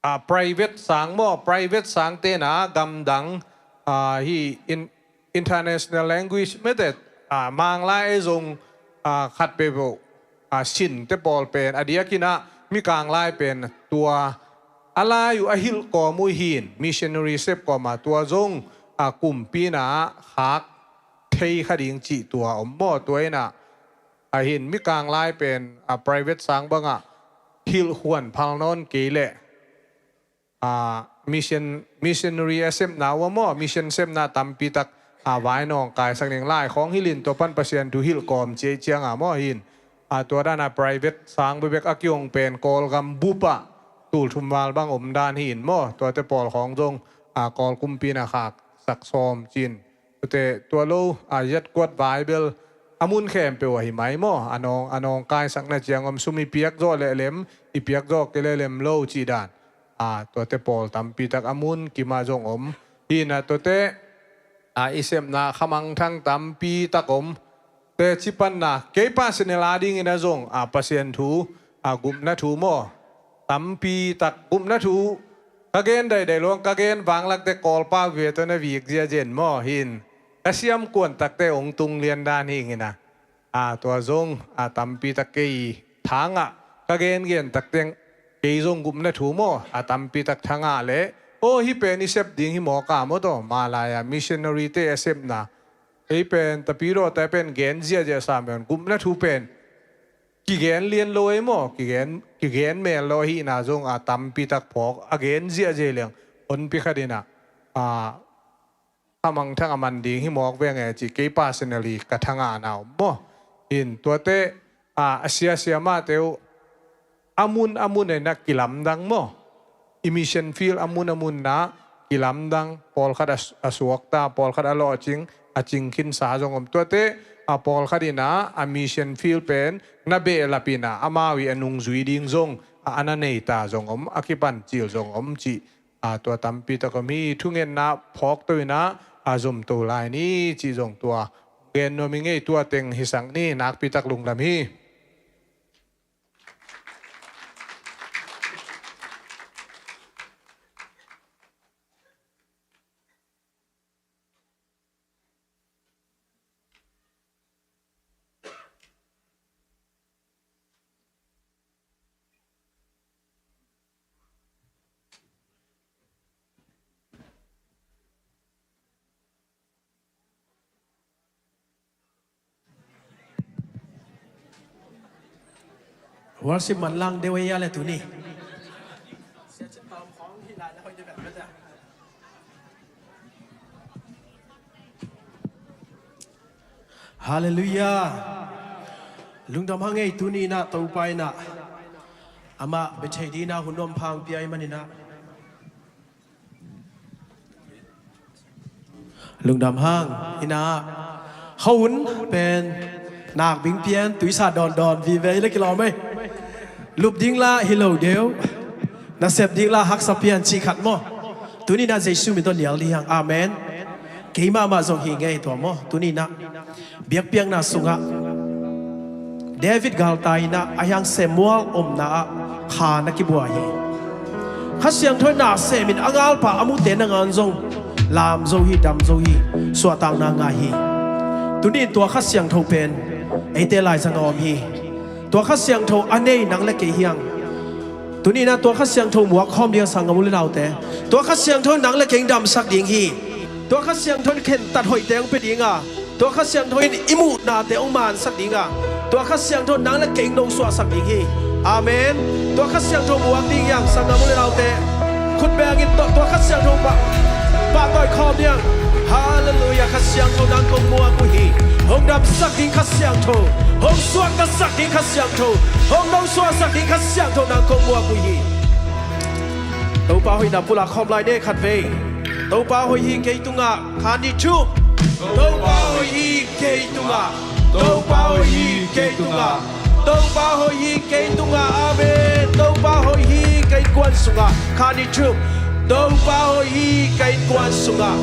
a, private sang maw, private sangte in ah gamdang, a, hih in, international language mete, a, Manglai ei zong, a, khat peuhpeuh, a, sinte pawl pen, a diakin ah Mikang lai pen tua a lai uh a hilh kawm uh hin, missionary sep kawm ah tua zong, a, kumpi in ah khak thei kha ding cih tua om maw. Tua in ah, a, hin Mikang lai pen, a, private sang bangah hilh khuan phal nawn kei leh, a, mission, missionary a sepna uh a maw, mission sepna tampi tak, a, vai nawngkaisak ning lai khawng hilh in tua pan Pasian thu hilh kawm ci ei ciang a maw hin. A, tua dan a private sang bekbek a kihong pen Kawlgam bup ah tul thum val bang om dan hin maw. Tuate pawl khawng zong, a, Kawl kumpi in ah khaksak sawm cin. Tuate tua lo, a, yat kuat vai bel a mun khempeuh ah hi mai maw. A nawng, a nawngkaisakna ciang om sum i piak zawh leh lem, i piak zawh kei leh lem lo cih dan. A, tuate pawl tampi tak a mun kim ah zong om. Hi in ah tuate, a, i sepna khamangthang tampi tak om. Teci panna, kei personal a dingin ah zong, a, Pasian thu, a, gupna thu maw. Tampi tak gupna thu, ka gen daidai lo, ka gen vanglak teh Kawlpau ve tawh na vik ziahziah in maw hin. Ka siam kuan tak teh hong tung lian dan hi ing in ah. A, tua zong, a, tampi tak kei thangah, ka gengen tak teng, kei zong gupna thu maw, a, tampi tak thangah leh, aw, hih pen i sep ding hi mawk a maw tawh, mah lai a missionary te a sepna. Ei pen, tapidawte pen gen ziahziah sam pen, gupna thu pen kigen lian lo ei maw, kigen, kigen mel lo ahihna zong, a, tampi tak phawk, a gen ziahziah leng, honpi khat in ah, a, khamangthang a man ding hi mawk veng e ci, kei personally ka thangahna om maw. Hin tuate, a, a siasia mahte uh a mun a mun in ah kilamdang maw. I mission field a mun a mun in ah kilamdang, pawlkhat a, a suakta, pawlkhat a lawhcing, a cingkhinsa zong om. Tuate, a, pawlkhat in ah a mission field pen na behlap in ah amau i a nungzui ding zong, a, a na neita zong om, a kipancil zong om cih. A, tua tampi tak om hi. Thungetna phawkto in ah, a, zomto lai ni cih zong tua gen nuam ing ei. Tua teng hisak ni, nakpi tak lungdam hi. Worship manlang deuh ei a le tuni. Halleluiah. Lungdam hang ei, tuni in ah Topa in ah amah bia thei ding in ah hun nuam pha hong pia ahih manin ah. Lungdam hang, in ah. Khuahun pen nakbing pian, tuisa dawndawn vive hi leh kilawm ei. Lup ding lah hi lo deuh. Nasep ding lah haksa pian cih khat maw. Tuni in ah Jesu min tawh nial ding hi hang. Amen. Keimah mah zong hi ing ei tua maw. Tuni in ah biakpiakna sungah David galtai in ah, ahi hang Samuel omna ah kha na kibuai hi. Kha Siangtho in na sem in a galpa a muhte nangawn zong lam zo hi, dam zo hi, suahtakna ngah hi. Tuni in tua Kha Siangtho pen eite laizang a om hi. Tua Kha Siangtho a nei nang le kei hi hang. Tuni in ah tua Kha Siangtho muak khawm ding a sanggam u le naute. Tua Kha Siangtho in nang le kei hong damsak ding hi. Tua Kha Siangtho in khentat hoihte hong pia ding a, tua Kha Siangtho in i muhnate hong mansak ding a, Tua Kha Siangtho nang le kei hong nosuahsak ding hi. Amen. Tua Kha Siangtho muak ding hi hang, sanggam u le naute. Khut bengin tua, tua Kha Siangtho pah, pahtawi khawm ni hang. Halleluiah, Kha Siangtho nang kong muak uh hi. Hong damsak ding Kha Siangtho, hong suaktasak ding Kha Siangtho, hong nosuahsak ding Kha Siangtho nang kong muak uh hi. Topa hoihna pulak khawm lai ni khatvei. Topa hoih hi kei tungah, kha nih thum. Topa hoih hi kei tungah. Topa hoih hi kei tungah. Topa hoih hi kei tungah. Amen. Topa hoih hi ka innkuan sungah, kha nih thum. Topa hoih hi ka innkuan sungah.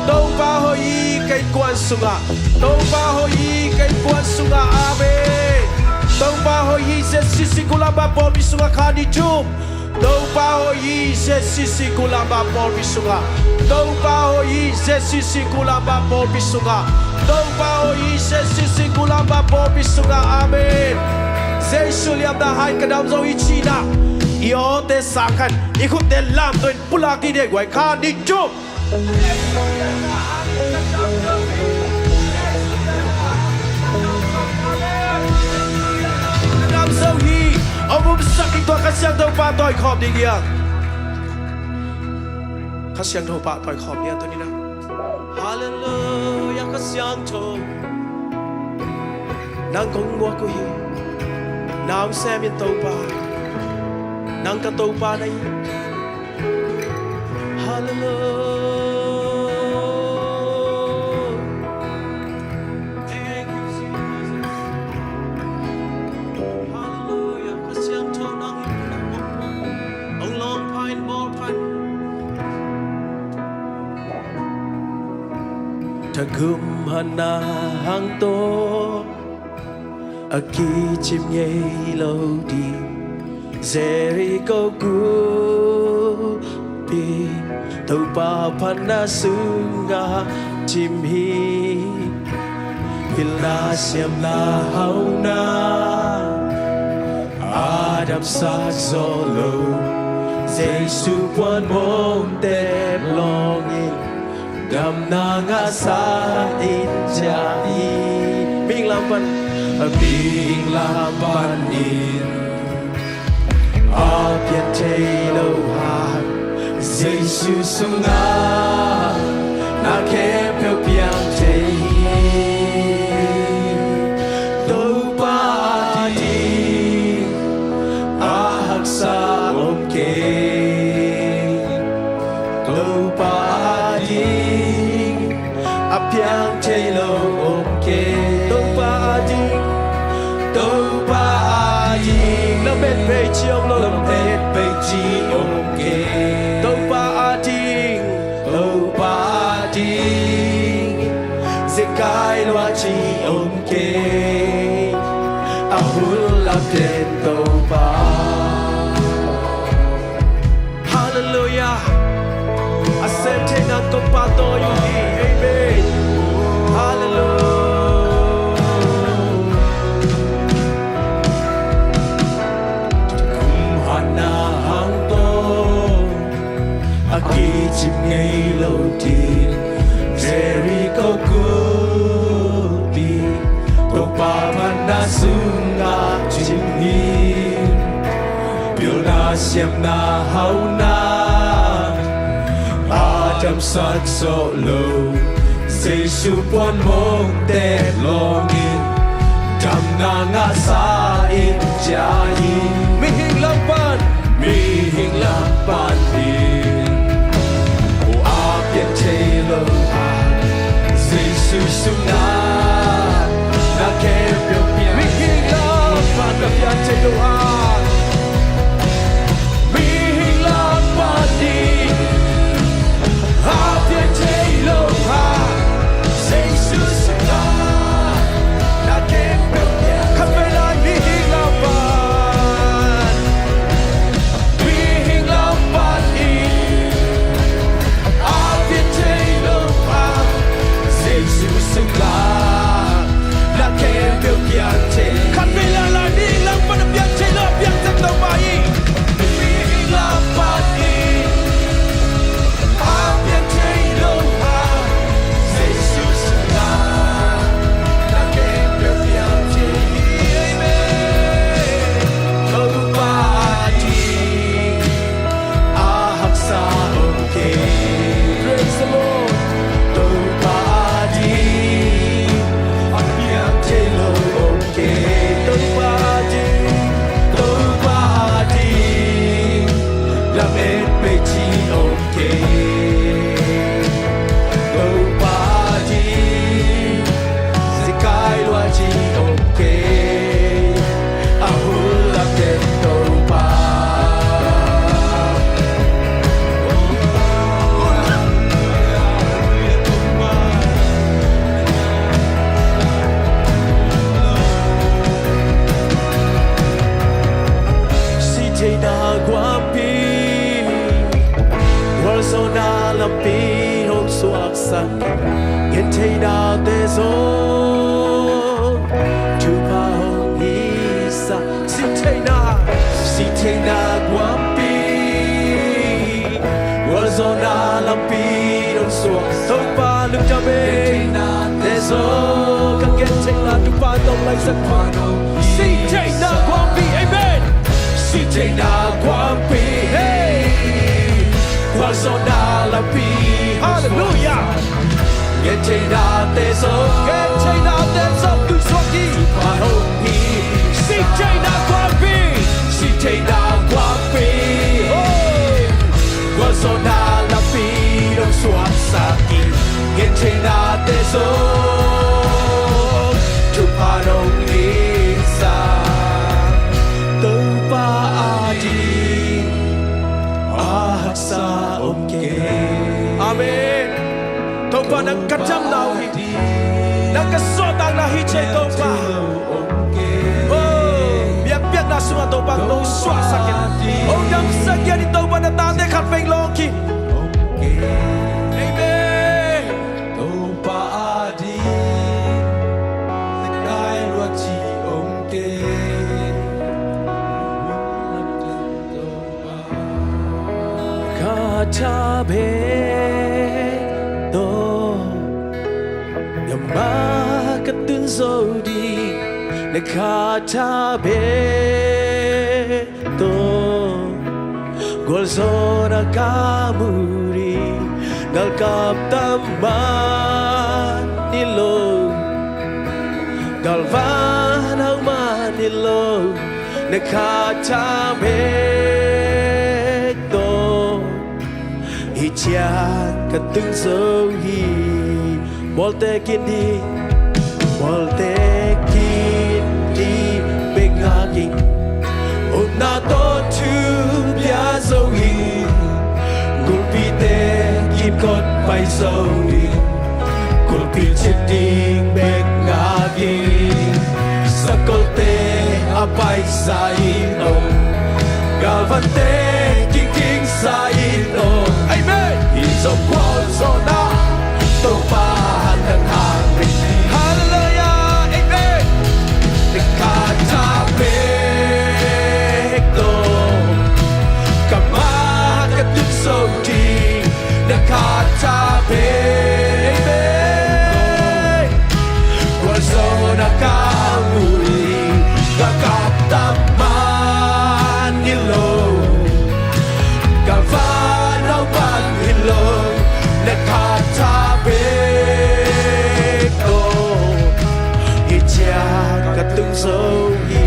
Topa hoih hi ka innkuan sungah. Topa hoih hi ka innkuan sungah. Amen. Topa hoih hi Z C C Golambiah pawlpi sungah, kha nih thum. Topa hoih hi Z C C Golambiah pawlpi sungah. Topa hoih hi Z C C Golambiah pawlpi sungah. Topa hoih hi Z C C Golambiah pawlpi sungah. Amen. Jesu liamna hangin ka dam zo hi ci-in ah, i awte sang khan, i khutte lamto in pulak dih ni ei guai, kha nih thum. Dam zo hi. Hong umsak ding tua Kha Siangtho pahtawi khawm ding hi hang. Kha Siangtho pahtawi khawm ding hi hang tuni-in ah. Halleluiah, Kha Siangtho nang kong muak uh hi. Na hong sem in Topa, nang ka Topa na hi. Halleluiah. Thank you, Jesus. Halleluiah. Kha Siangtho nang hi, nang kong muak. Hong lawng pha in, bawl pha in. Thagum hatna hang tawh a kicim ngei lo ding Jericho gulpi, Topa phatna sungah cim hi. Pilna siamna hauna a damsak zawh lo, Jesu puan mawngte lawngin damna ngahsa in ciah hi. Mihing lam pan, mihing lam panin a pian thei lo hang, Jesu sungah na khempeuh piang thei hi. Topa ading a haksa om kei. Topa ading a piang thei lo om kei. Topa ading, Topa ading lamet bei ci om lo, lamet bei ci om kei. Topa ading, Topa ading zekai lua ci om kei. A hun lam ten Topa. Halleluiah. A sem thei nang kong pahtawi uh hi. Amen. Halleluiah. Kum hatna hang tawh a kicim ngei lo ding Jericho gulpi, Topa phatna sungah cim hi. Pilna siamna hauna a damsak zawh lo, Jesu puan mawngte lawngin damna ngahsa in ciah hi. Mihing lam pan, mihing lam panin a pian thei lo hang, Jesu sungah na khempeuh piang. Mihing lam pan a pian thei lo hang, mihing lam panin a pian thei lo hang, Jesu sungah na khempeuh piang. Khatvei lai, mihing lam pan, mihing lam panin Na lampi hong suaksak, gentheinate zong thupha hong hisa. Sihtheina, sihtheina guampi, gualzawhna lampi hong suak. Topa lungdam e. Gentheinate zong, ka gentheina Topa nong laisak pa. Sihtheina guampi, amen. Sihtheina guampi, hey. Gualzawhna lampi, hallelujah. Gentheinate zong, gentheinate zong tun suak hi. Thupha hong hi. Sihtheina guampi, sihtheina guampi, oh. Gualzawhna lampi hong suaksak hi. Gentheinate zong thupha hong hisa. Topa ading a haksa om kei. Amen. Topa nang ka damna uh hi. Nang ka suahtakna hi ci e Topa. Oh, biakpiakna sungah Topa nong suahsak in, hong damsak in, Topa na tate khat veng lawng hi. Amen. Topa ading na kai luat ci om kei. Ka tha bek tawh, na mai ka tun zo ding. Na kha tha bek tawh, gualzawhna ka mu ding. Galkap tam man hi lo, galvan hau man hi lo. Na kha tha bek tawh, hih ciang ka tun zo hi. Mualte kin ding, mualte kin ding bek ngak ing. Upna tawh thu pia zo ing. Kulpite kinkot pai zo ing. Kulpi cit ding bek ngak ing. Sakolte a paisa in om, galvante kikingsa in om. Amen. Hih zong gualzawhna Topa nang hang bek hi. Hallelujah. Amen. Na kha tha bek tawh, ka mai ka tun zo ding. Na kha tha bek, amen. Gualzawhna ka mu ding. Galkap tam man hi lo, galvan hau man hi lo. Na kha tha bek tawh, hih ciang ka tun zo hi.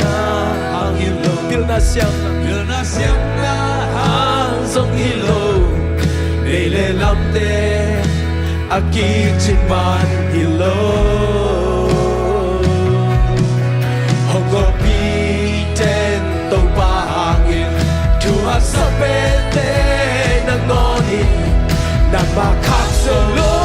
Na hang hi lo, pilna siamna, pilna siamna hang zong hi lo. Vei le lamte a kicin man hi lo. Hong gawhpi ten Topa hangin, thu haksa pente nangawn in, nangmah khak zo lo,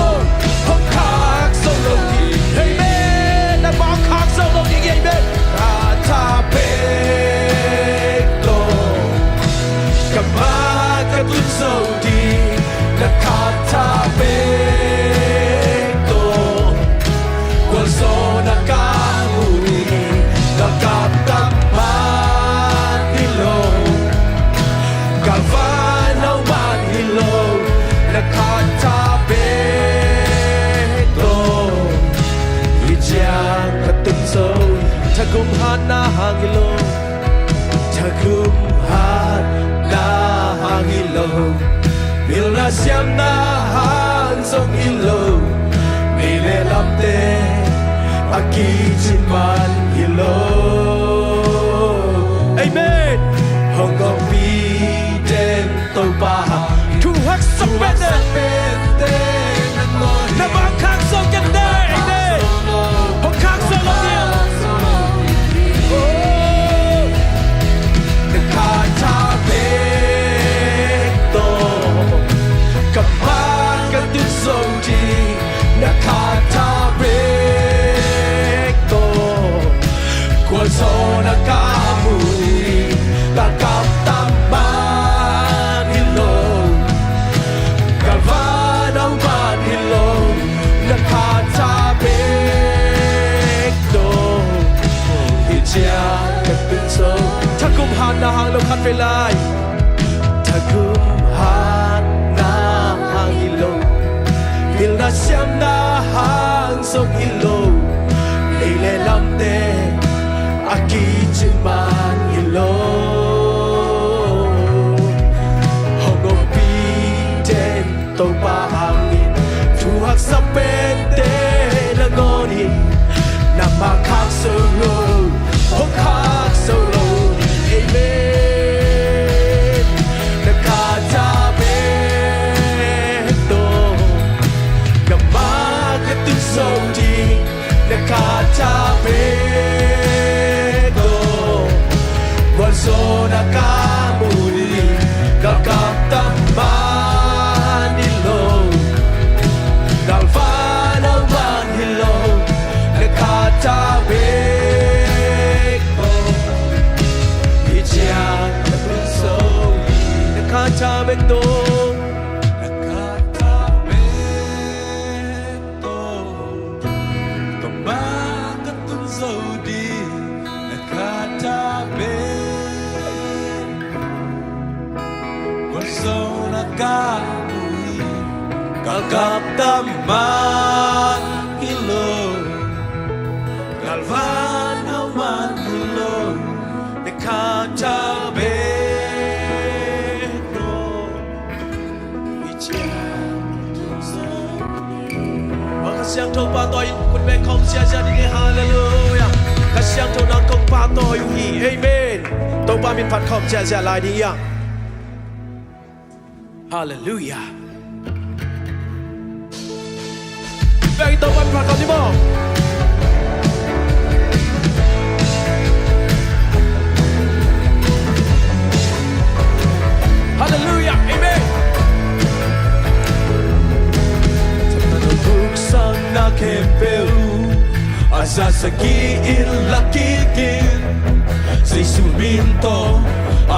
hong khak zo lo ding. Amen. Nangmah khak zo lo ding. Amen. Kha tha bek tawh, ka mai ka tun zo ding. Na kha tha bek tawh, gualzawhna ka mu hi. Galkap tam man hi lo, galvan hau man hi lo. Na kha tha bek tawh, hih ciang ka tun zo. Thagum hatna hang hi lo, thagum hatna hang hi lo, pilna siamna hang zong hi lo. Vei le lamte a kicin man hi lo. Amen. Hong gawhpi ten Topa hang, thu haksa pente, nangmah khak zo kei ding. Amen. Hong khak zo lo ding. Oh. Na kha tha bek tawh, ka mai ka tun zo ding. Na kha tha bek tawh, khualzo Khat vei lai. Thagum hatna hang hi lo, pilna siamna hang zong hi lo, lei le lamte a kicin man hi lo. Hong ompi den Topa hangin, thu haksa pente nangawn in, nangmah khak zo lo, hong khak zo lo. Amen. Na khat a bek tawh, nangmah ka tun zo ding, na khat a bek tawh, gualzawhna ka mu ding, galkap tam man hi lo, galvan hau man hi lo, na khat a bek tawh, hih ciang ka tun zo ding, na khat a bek tawh, na khat a bek tawh, nangmah ka tun zo ding, na khat a bek. Gualzawhna ka mu hi, galkap tam man hi lo, galvan hau man hi lo, na khat a bek tawh. Aw, Kha Siangtho pahtawi in khut beng khawm ziahziah ding hi. Halleluiah. Kha Siangtho in kong pahtawi uh hi. Amen. Topa min phat khawm ziahziah lai ding hi hang. Halleluiah. Bek in Topa min phat khawm ni maw. Halleluiah. Amen. Thakna tawh khutsakna khempeuh a za sagih in lak kik in, Jesu min tawh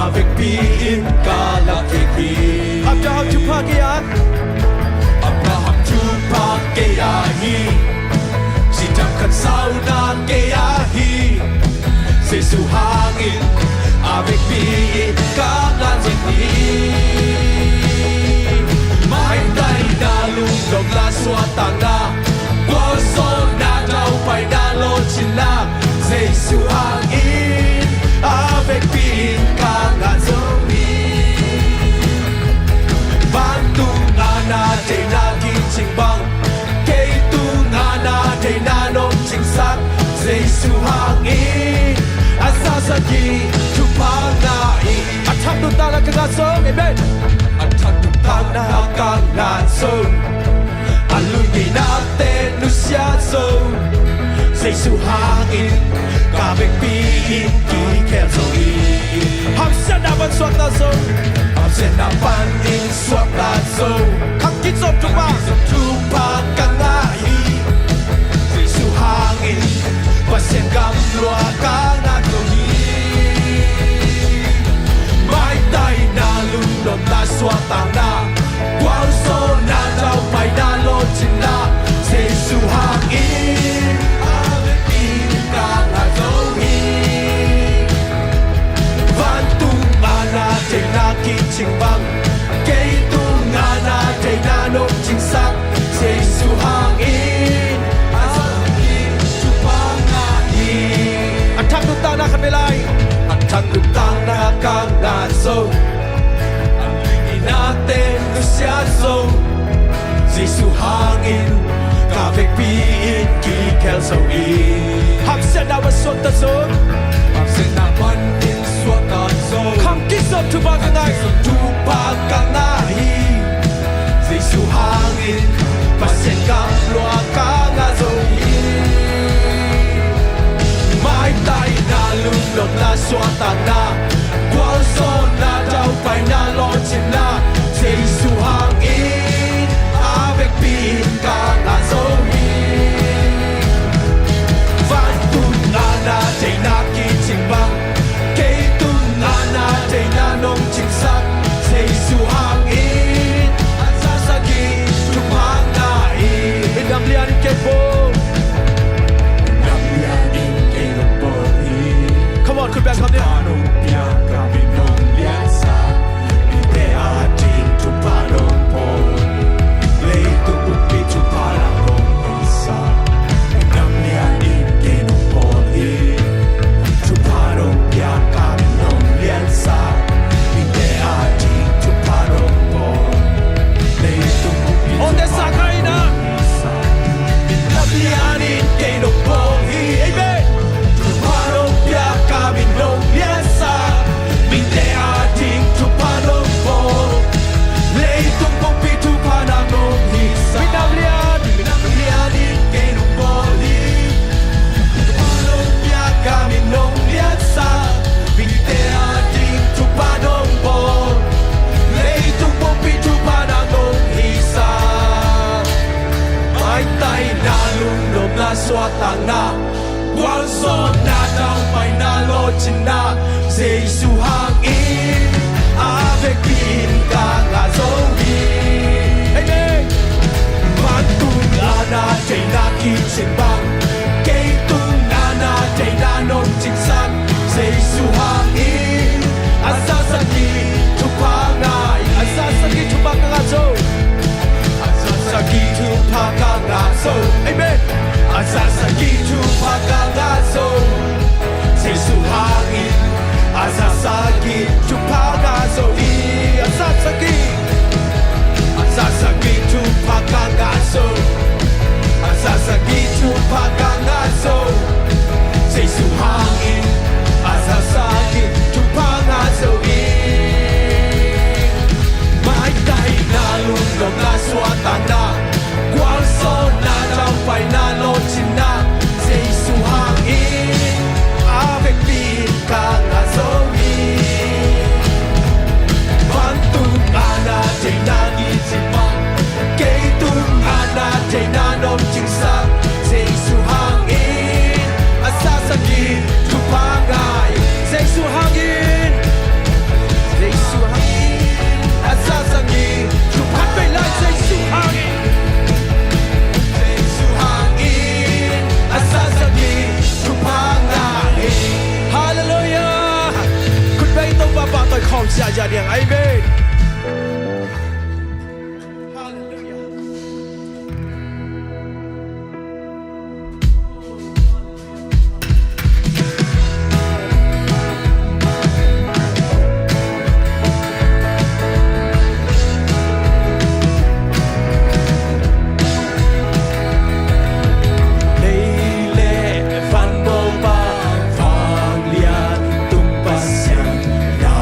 a vekpi in ka lak kik hi. Abraham thupha gei-a, Abraham thupha gei-a hi, cidam khansauna gei-a hi, Jesu hangin a vekpi in ka ngah zo hi. Maitaina, lungnopna, suahtakna, gualzawhna, daupaina, lawhcinna, Jesu hangin a vekpi in ka ngah zo hi. Vantung a na deihna kicing bang, kei tung a na deihna nong cingsak, Jesu hangin a za sagih thupha ngah hi. A thak nuntakna ka ngah zo. Amen. A thak nuntakna ka ngah zo, a lungneihna te nusia zo, Jesu hangin ka vekpi in kikhel zo hi. Hamsiatna pan suakta zo, hamsiatna panin suakta zo, khangkizop thupha, khangkizop thupha ka ngah hi. Jesu hangin Pasian gam lua ka ngah zo hi. Maitaina, lungnopna, suahtakna, gualzawhna, daupaina, lawhcinna, Jesu hangin a vekpi in ka ngah zo hi. Vantung a na deihna kicing bang, kei tung a na deihna nong cingsak, Jesu hangin a za sagih thupha ngah hi. A thak nuntakna khat vei lai. A thak nuntakna ka ngah zo, a lungneihna te nusia zo, Jesu hangin ka vekpi in kikhel zo hi. Hamsiatna pan suakta zo, hamsiatna panin suakta zo, khangkizop thupha ka ngah hi. Khangkizop thupha ka ngah hi. Jesu hangin Pasian gam lua ka ngah zo hi. Maitaina, lungnopna, suahtakna, gualzawhna, daupaina, lawhcinna, Jesu hangin a vekpi in ka ngah zo hi. Vantung a na deihna kicing bang, kei tung a na deihna nong cingsak, Jesu hangin a za sagih thupha ngah hi. Midang lian in kei pawh, midang lian in kei pawh hi. Come on, khut beng khawm ni. Thupha nong piak a min nong Amen. Halleluia. Lei le van Bawipa, vanglian tung Pasian, na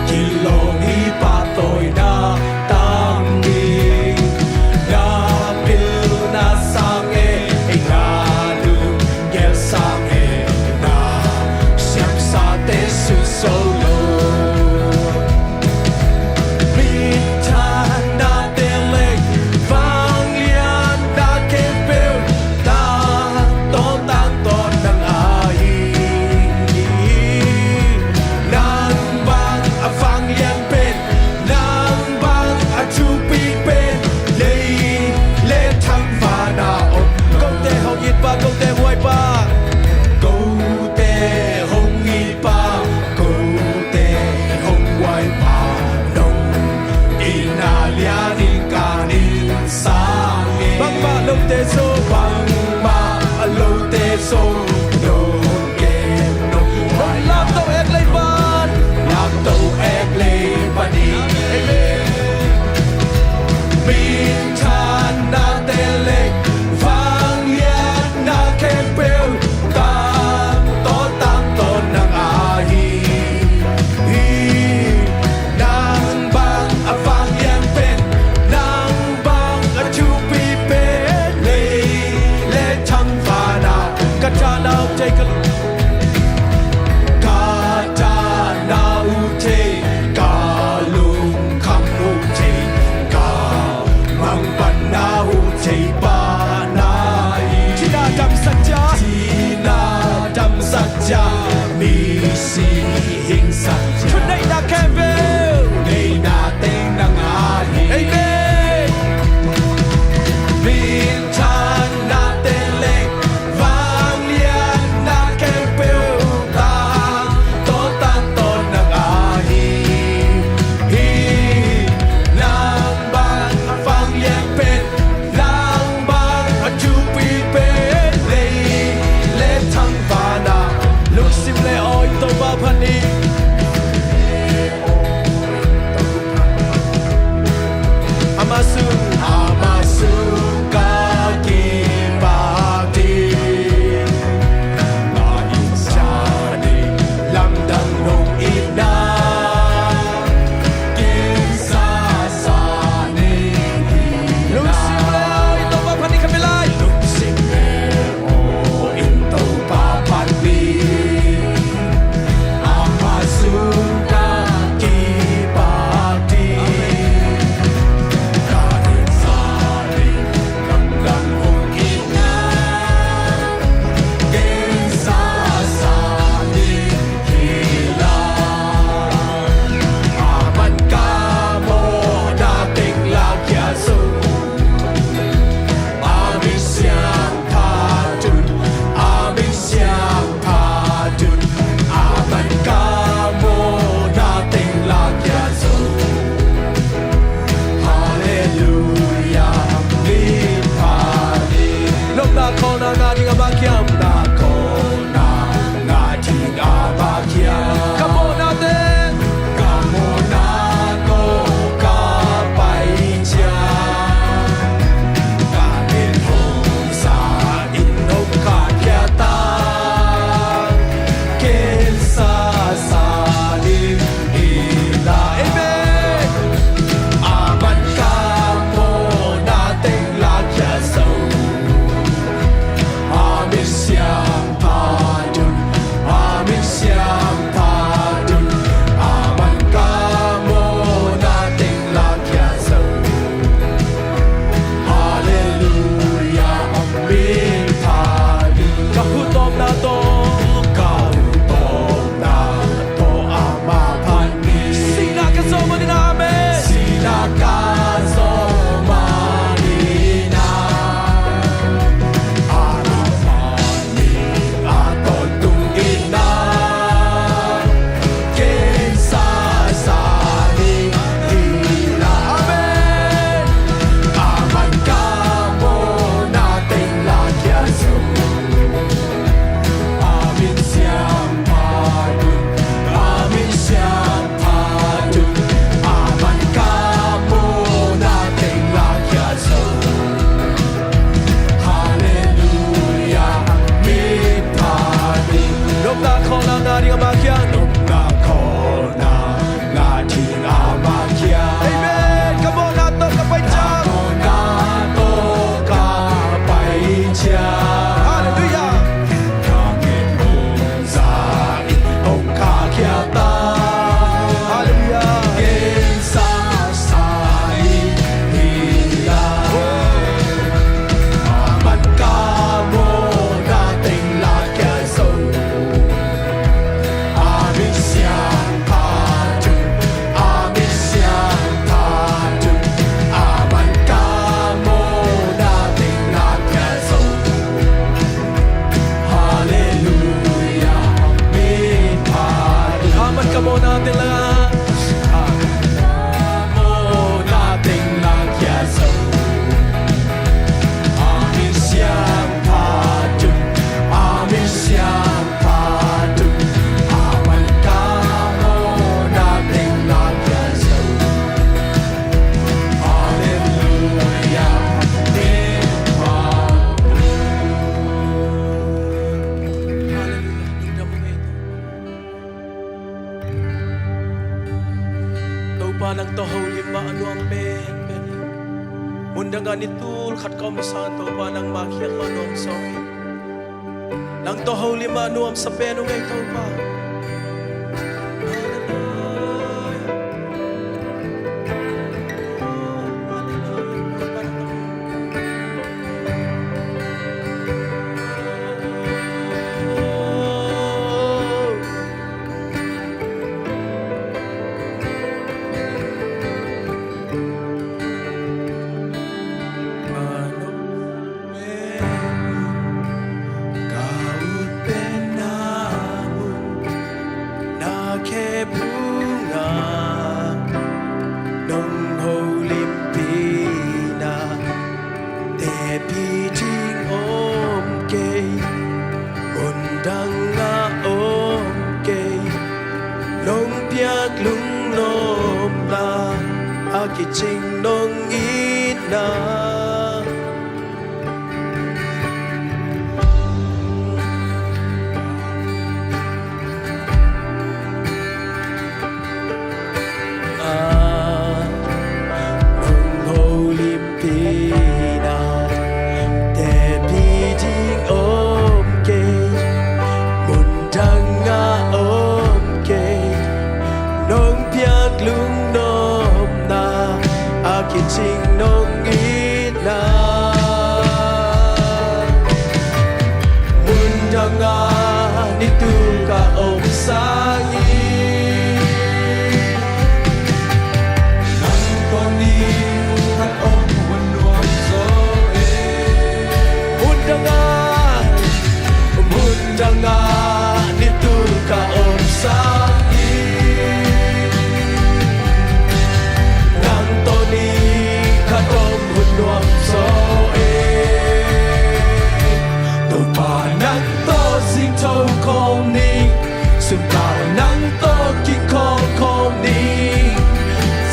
kilawm hi pahtawina. Topa, nang tawh holim mah a nuam pen pen hi. Mundang ah ni tul khat ka om sang, Topa, nangma kiang mah nuam zaw hi. Nang tawh holim mah a nuamsa pen uh ngei, Topa. Ka ut pen na mun, na khe phung ah nong holimpih na, tepih ding om kei, mun dang ah om kei, nong piak lunglawmna, a kicing nong itna. Ah, nong holimpih na, tepih ding om kei, mun dang ah om kei, nong piak lunglawmna, a kicing nong itna. Mun dang ah ni tul ka om sang hi. Nang tawh ni khat om hun nuam zaw e. Mun dang ah, mun dang ah ni tul ka om sang hi. Nang tawh ni khat om hun nuam zaw e. Topa, nang tawh zingtho khawm ni, suntak nang tawh kikhawm khawm ni.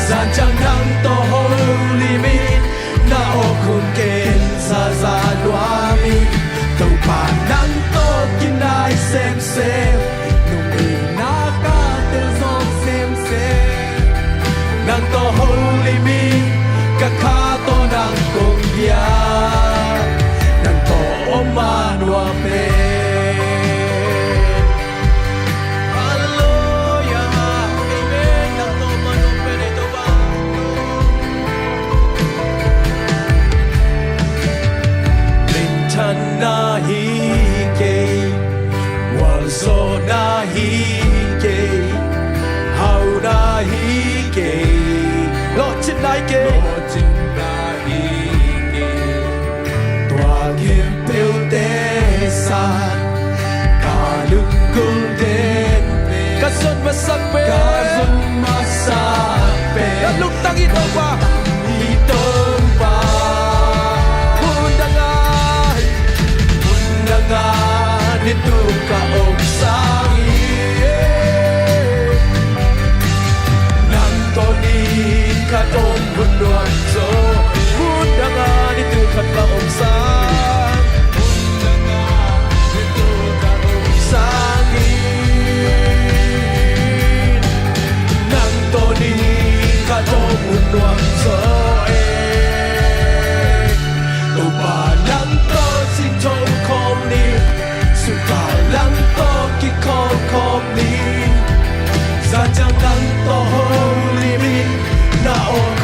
Zan ciang nang tawh holim in, na awk hun ken zaza nuam hi. Topa, nang tawh kinai semsem, nong itna ka tel zawk semsem. Nang tawh holim in, ka kha tawh nang kong biak, nang tawh om a nuam e. Halleluia. Amen. Nang tawh om a nuam pen hi, Topa. Minthanna hi kei, gualzawhna hi kei, hauhna hi kei, lawhcinna hi kei, lawhcinna hi kei. Tua khempeuhte sang ka lunggulh den pen, ka zon masak pen, ka zon masak pen, ka lungtang hi, Topa. Hi, Topa. Mun dang ah, mun dang ah ni tul ka om sang hi. Nang tawh ni khat om hun nuam zaw. Mun dang ah ni tul khat ka om sang. Mun dang ah ni tul ka om sang hi. Nang tawh ni khat om hun nuam zaw e. Topa, nang tawh zingtho khawm ni, suntak nang tawh kikhawm khawm ni. Zan ciang nang tawh holim in, na awk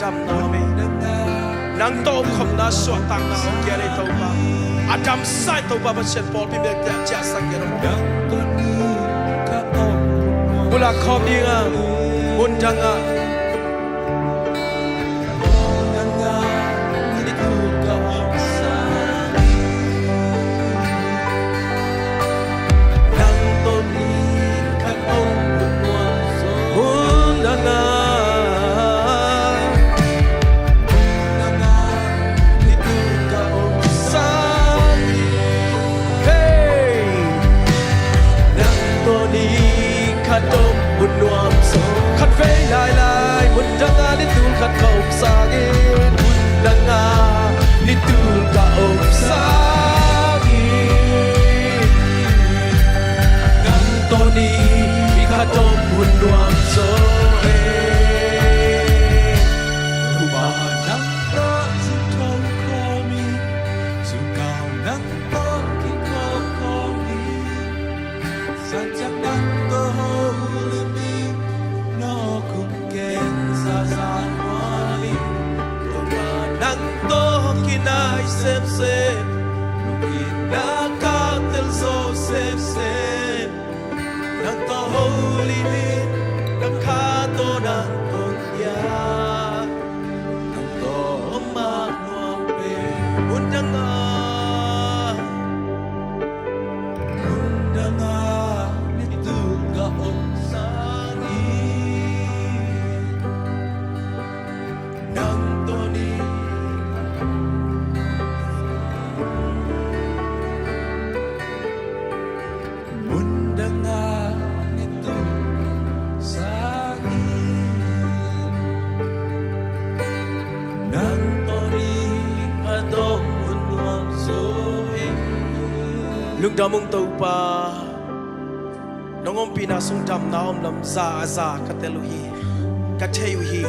damna om ei. Nang tawh omkhopna suahtakna hong kia ei Topa. A damsa in Topa Pasian pawlpi bek ciahsak kei lo. Pulak khawm ding a, mun dang a. Nang tawh ni khat om hun dang a. Hey! Nang tawh ni khat om hun nuam zaw. Khat vei lailai, mun dang a ni tul khat ka om sangin. Mun dang a ni tul ka om sangin. Nang tawh ni khat om hun nuam zaw e. Topa nang tawh zong tho khawm in, zong kau nang tawh kikhawm khawm in. Santak nang tawh holim in, nawk hong ken zaza nuam in. Topa nang tawh kinai semsem, lungkimna ka tel zo semsem. Nang tawh holim in, ka kha tawh nang tawh hiam, nang tawh om mah nuam pen. Hun dang a, hun dang a ni tul ka om sangin. Nang tawh ni mun dang a ni tul sangin. Nang tawh ni khat om hun nuam zaw e. Lungdam ung Topa. Nang ompihna sung damna om lam za a za ka tel uh hi, ka thei uh hi.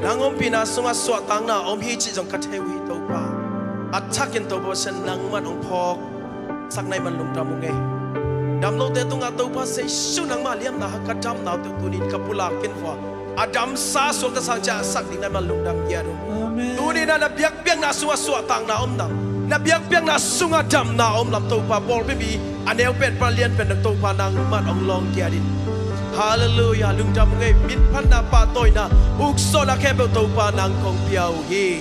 Nang ompihna sungah suahtakna om hi cih zong ka thei uh hi Topa. A thakin Topa Pasian nangman hong phawksak na hih man lungdam ung ei. Dam lote tungah Topa Jesu nangmah liamna hang ka damna uh teh tuni-in ka pulak in vua. A damsa suakta sang ciahsak ding na hih man lungdam kiat ung. Amen. Tuni-in ah na biakpiakna sungah suahtakna om lam, na biakpiakna sungah damna om lam Topa pawlpi mi a neu pen pan a lian pen dong Topa nangman hong lawng kiat in. Halleluiah, lungdam ung ei. Minphatna, pahtawina, uksuahna khempeuh Topa nang kong pia uh hi.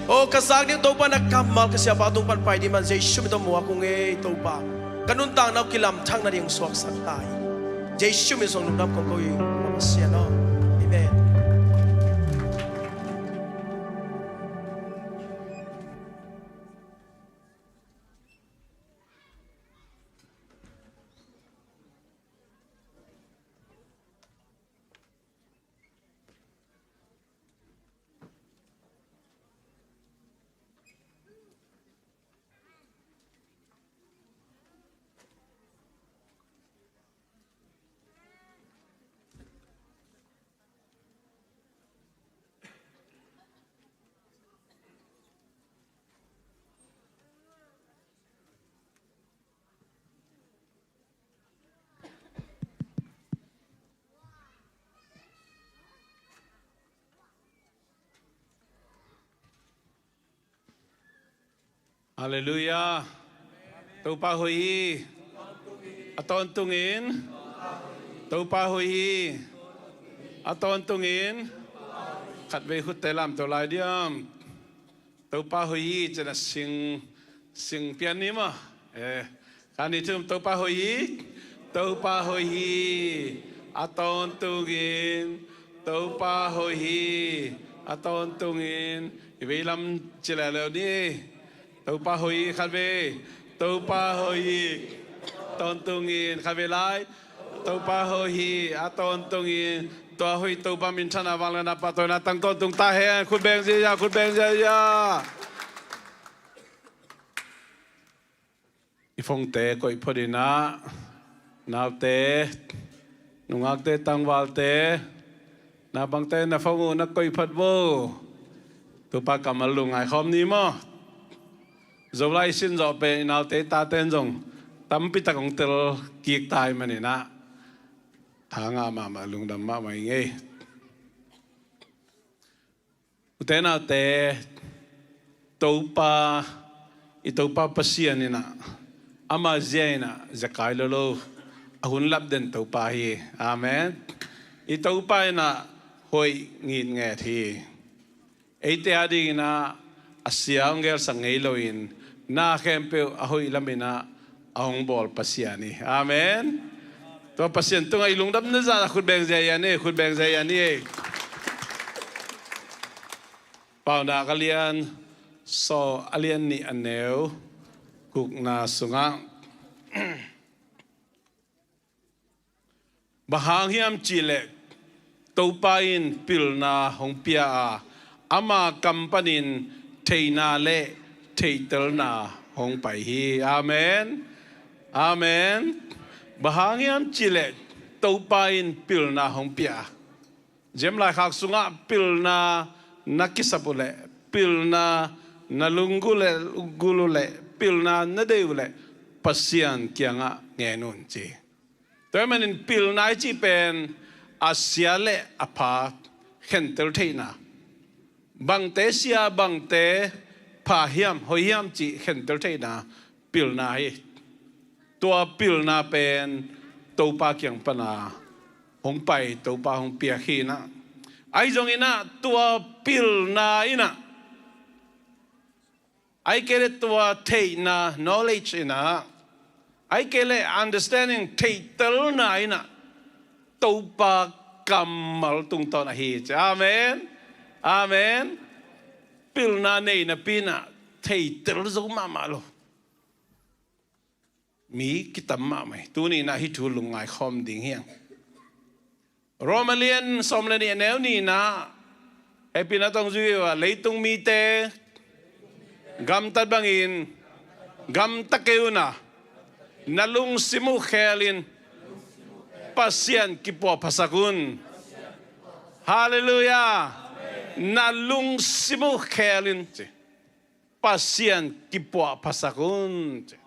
Aw ka zak ding Topa na kammal ka siapa tung pan pai ding man Jesu min tawh muak ung ei Topa. Ka nuntakna uh kilamthang nading suaksak ta hi. Jesu min suang lungdam kong ko hi. Pasian aw. Amen. Halleluiah. Topa hoih hi. A tawntungin. Topa hoih hi. A tawntungin. Khatvei khutte lamto lai diam. Topa hoih hi, ci-in a sing, sing pian ni maw. Eh, khat, nih, thum, Topa hoih hi. Topa hoih hi. A tawntungin. Topa hoih hi. A tawntungin. I veilam ci leuleu ni. Topa hoih hi, khatvei. Topa hoih hi. Tawntungin, khatvei lai. Topa hoih hi, a tawntungin. Tua hoih Topa minthanna vangliatna pahtawina tang tawntung ta hen. Khut beng ziahziah, khut beng ziahziah. I phone-te koih phot in ah, naute, nungakte, tangvalte, na bangte na phone uh na koih phot vo. Topa kammal lungngai khawm ni maw. Zolai i sin zawh pen i naute i tate in zong tampi tak hong tel kik ta ahih manin ah, tha ngah mahmah, lungdam mahmah ing ei. Ute naute, Topa, i Topa Pasian in ah, ama zia in ah zekai lo lo, a hun lap den Topa hi. Amen. I Topa in ah hoih ngitnget hi. Eite a dingin ah a sia hong gelsak ngei loin, na khempeuh a hoih lamin ah a hong bawl Pasian hi. Amen. Tua Pasian tungah i lungdamna zah khutbeng zia hi a ni, khutbeng zia hi a ni. Paunak a lian sawm, a lian nih, a neu gukna sungah, bang hang hiam cihleh Topa in pilna hong pia a, ama kam panin theihna le theihtelna hong pai hi. Amen. Amen. Bang hang hiam cihleh Topa in pilna hong pia a, ziem laikhak sungah pilna na kisap uh leh, pilna na lunggulh leh, gulh uh leh, pilna na deih uh leh, Pasian kiangah ngen un ci. Tua ahih manin pilna i cih pen a sia le a pha khentel theihna, bangte sia, bangte pha hiam, hoih hiam cih khentel theihna pilna hi. Tua pilna pen Topa kiang pana hong pai, Topa hong piak hi in ah. Ahi zongin ah tua pilna in ah, ahih kei leh tua theihna, knowledge in ah, ahih kei leh understanding, theihtelna in ah Topa kammal tungtawn ahi ci. Amen. Amen. Pilna nei napi in ah theitel zo mahmah lo mi kitam mahmah hi. Tuni in ah hih thu lungngai khawm ding hi hang. Rom a lian sawm le nih, a neu nihna, hehpihna tawh zui uh a, leitung mite gamtat bangin gamta kei un a, na lungsim uh khelin Pasian kipuahphasak un. Halleluiah. Na lungsim uh khelin ci, Pasian kipuahphasak un ci.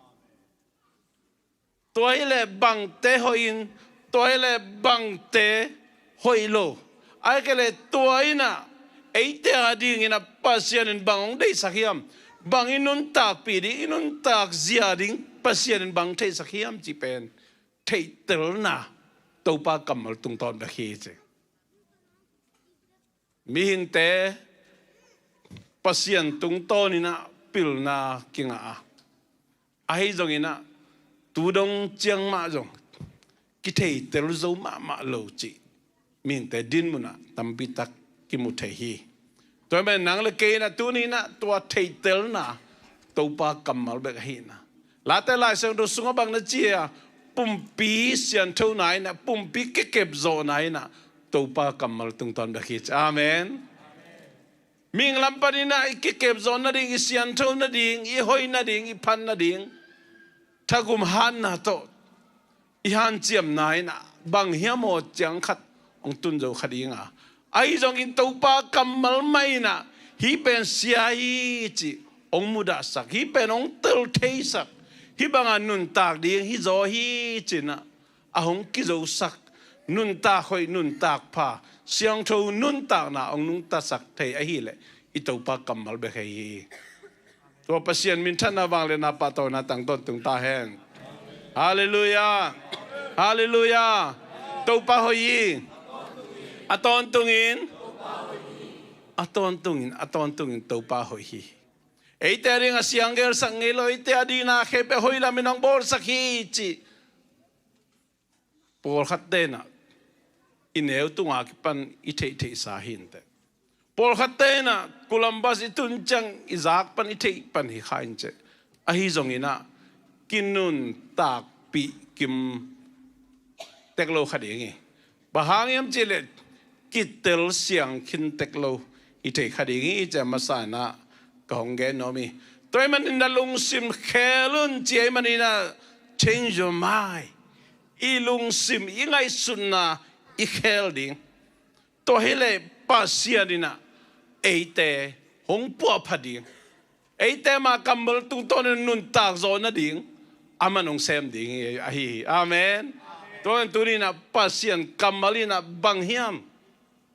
Tua hileh bangte hoih in, tua hileh bangte hoih lo, ahih kei leh tua in ah eite a dingin ah Pasian in bang hong deihsak hiam, bang i nuntakpih ding, i nuntak zia ding Pasian in bang hong theihsak hiam cih pen theihtelna, Topa kammal tungtawn bek hi ci. Mihingte Pasian tungtawn in ah pilna kingah a, ahi zongin ah tu dong ciang mah zong kitheitel zo mahmah lo cih mihingte dinmun ah tampi tak kimu thei hi. Tua ahih manin nang le kei in ah tuni in ah tua theihtelna Topa kammal bek ahi in ah, Late Lai Siangtho sungah bang na ci a, pumpi sianthona in ah, pumpi kikepzawhna in ah Topa kammal tungtawn bek hi ci. Amen. Mihing lam panin ah i kikepzawh nading, i siantho nading, i hoih nading, i phan nading thagum hatna tawh i hanciamna in ah bang hiam aw ciang khat hong tun zo kha ding a, ahi zongin Topa kammal mah in ah hih pen sia hi cih hong mudahsak, hih pen hong teltheisak, hih banga nuntak ding hi zaw hi ci in ah a hong kizosak, nuntak hoih, nuntak pha, siangtho nuntakna hong nungtasak thei ahih leh i Topa kammal bek ahi hi. Tua Pasian minthanna, vangliatna, pahtawina tang tawntung ta hen. Halleluiah. Halleluiah. Topa hoih hi. A tawntungin, a tawntungin, a tawntungin Topa hoih hi. Eite a ding a sia hong gelsak ngei lo, eite a ding na khempeuh hoih lamin hong bawlsak hi cih pawlkhatte in ah i neu tunga kipan i theihtheihsa hi inteh. Pawlkhatte in ah Columbus i tun ciang i zak pan i theih pan hi kha inteh. Ahi zongin ah kinuntakpih kim tek lo kha ding hi. Bang hang hiam cihleh kitel siang khin tek lo hi thei kha ding hi ci a masa in ah ka hong gen nuam hi. Tua ahih manin na lungsim khel un ci ahih manin ah change your mind. I lungsim, i ngaihsutna i khel ding. Tua hileh Pasian in ah eite hong puahpha ding, eite ama kammal tungtawnin nuntak zawh nading aman hong sem ding hi, ahi hi. Amen. Tua in tuni in ah Pasian kammal in ah bang hiam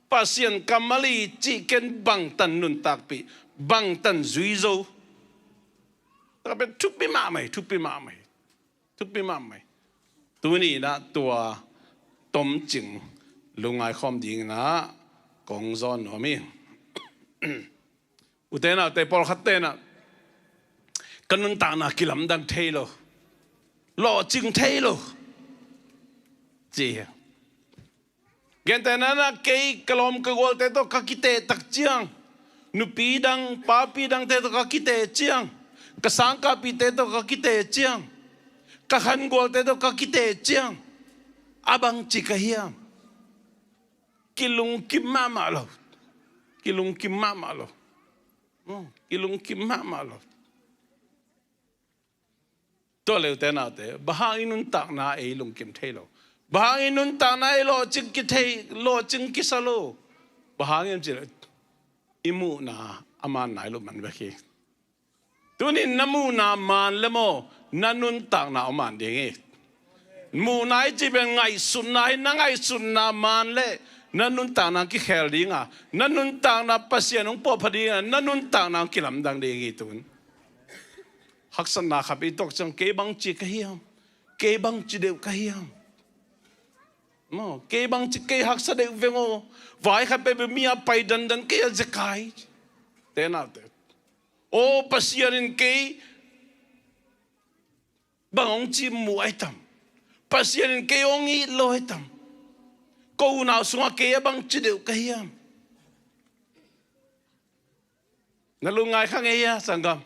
Pasian kammal i cih ken bangtan nuntakpih, bangtan zui zo. Tua pen thupi mahmah hi, thupi mahmah hi, thupi mahmah hi. Tuni inah tua tomcing lungngai khawm ding inah kong zawn nuam hi. Ute naute, pawlkhat tenah ka nuntakna kilamdang thei lo, lawhcing thei lo ci hi. Gentehna inah kei ka lawm ka gualte tawh ka kiteh tak ciang, nupi dang papi dangte tawh ka kiteh ciang, ka sangkahpihte tawh ka kiteh ciang, ka khangualte tawh ka kiteh ciang, a bangci ka hiam? Kilungkim mahmah lo. Kilungkim mahmah lo. Oh, kilungkim mahmah lo. Tua leh ute naute, bang hangin nuntakna ei lungkim thei lo? Bang hangin nuntakna ei lawhcing kithei, lawhcing kisa lo? Bang hangin cih leh i muhna a man nai lo man bek hi. Tunin na muhna man le maw, na nuntakna a man ding hi. Muhna i cih pen ngaihsutna hi, na ngaihsutna man le na nuntakna kikhel ding a, na nuntakna Pasian hong puahpha ding a, na nuntakna hong kilamdang ding hi tun. Haksatna khat i tuak ciang, kei bangci ka hiam? Kei bangci deuh ka hiam? Maw, kei bangci, kei haksa deuh veng aw. Vai khat peuhpeuh mi a pai dandan, kei a zekai. Te naute. Aw, Pasian in kei bang hong cih mu ai tam? Pasian in kei hong it lo ai tam? Ko unau sungah kei a bangci deuh ka hiam? Na lungngai kha ngei hia, sanggam?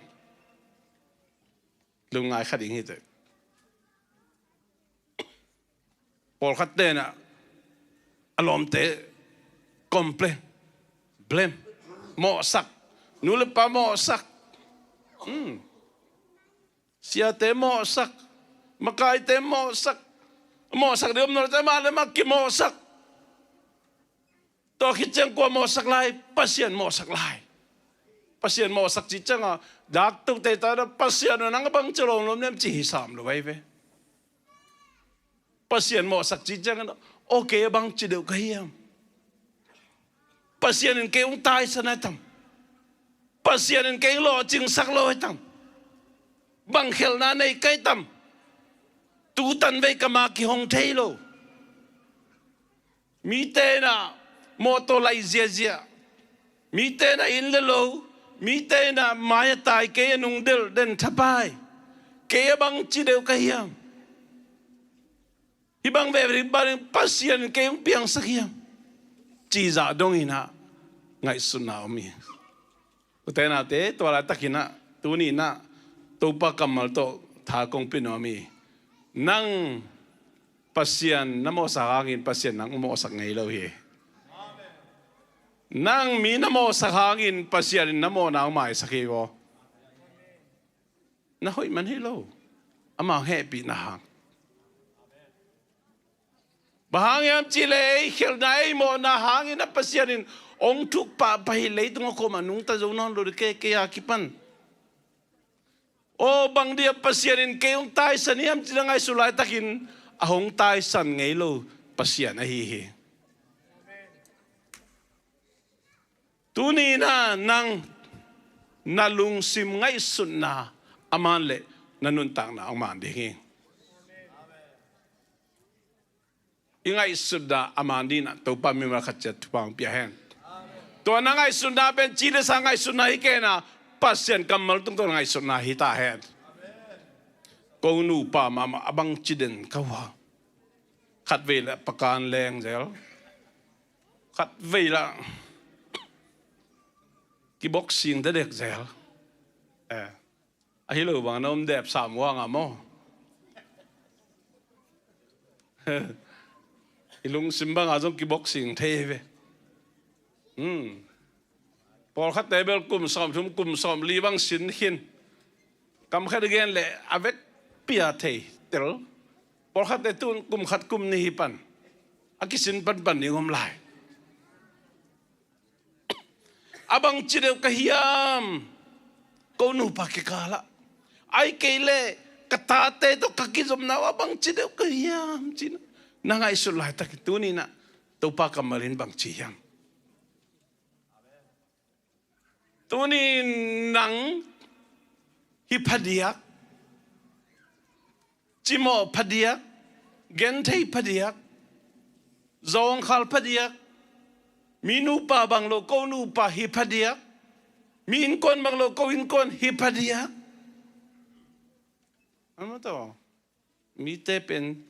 Lungngai kha ding hi teh. Pawlkhat tenah a lawmte complain, blame, mawhsak, nu le pa mawhsak, hmm, siate mawhsak, makaite mawhsak, mawhsak ding om nawn lo, amah le amah kimawhsak. Tua khit ciang kua mawhsak lai? Pasian mawhsak lai. Pasian mawhsak cih ciangah dak tote ta dah, Pasian aw, nang a bangci lawmlawm nem ci hi sam lo ai ve. Pasian mawhsak cih ciangah, aw, kei a bangci deuh ka hiam? Pasian in kei hong taisan ai tam? Pasian in kei hong lawhcingsak lo ai tam? Bang khelhna nei ka hi tam? Tutan vei ka ma kihong thei lo. Mite inah mawtaw laih ziahziah, mite inah inn le lo, mite inah mai a tai, kei a nungdelh den thapai. Kei a bangci deuh ka hiam? Hih bang veve ding, bang ding Pasian in kei hong piangsak hiam? Cih zah dong inah ngaihsutna om hi. Ute naute, tua laitakin ah, tuni inah Topa kammal tawh tha kong pia nuam hi. Nang Pasian na mawhsak hangin Pasian nang mawhsak ngei lo hi. Nang mi na mawhsak hangin Pasian in na mawhna hong maisak hi vaw. Na hoih man hi lo. Amah hong hehpihna hang. Bang hang hiam cih leh ei khelhna, ei mawhna hangin a Pasian in hong thuk pahpah hi. Leitung a kuamah nungta zo nawn lo ding, kei, kei a kipan. Aw, bang dia Pasian in kei hong taisan hiam cih na ngaihsut laitakin a hong taisan ngei lo Pasian ahi hi. Tuni inah nang na lungsim ngaihsutna a man leh na nuntakna hong man ding hi. I ngaihsutna a man ding inah Topa mimal khat ciat thupha hong pia hen. Tua na ngaihsutna pen ci le sa ngaihsutna hi kei inah, Pasian kammal tungtawn ngaihsutna hi ta hen. Ko nupa mahmah a bangci den ka hua. Khatvei leh pakan leng zel. Khatvei lah kiboxing dedek zel. Eh, ahi lo bang na om dep sam uang a maw? I lungsim bangah zong kiboxing thei hi ve. Hmm. Pawlkhatte bel kum sawmthum, kum sawmli bang sin khin. Kam khat i gen leh a vekpi a thei tel. Pawlkhatte tun kum khat kum nih hi pan a kisin panpan ding om lai. A bangci deuh ka hiam? Ko nupa kikalah, ahih kei leh ka tate tawh ka kizopna uh a bangci deuh ka hiam? Ci-in na ngaihsut laitakin tuni inah Topa kammal in bangci hiam? Tuni nang hi phadiak, cimawh phadiak, genthei phadiak, zawngkhal phadiak, mi nupa bang lo ko nupa hi phadiak, mi innkuan bang lo ko innkuan hi phadiak. Ama tawh mite pen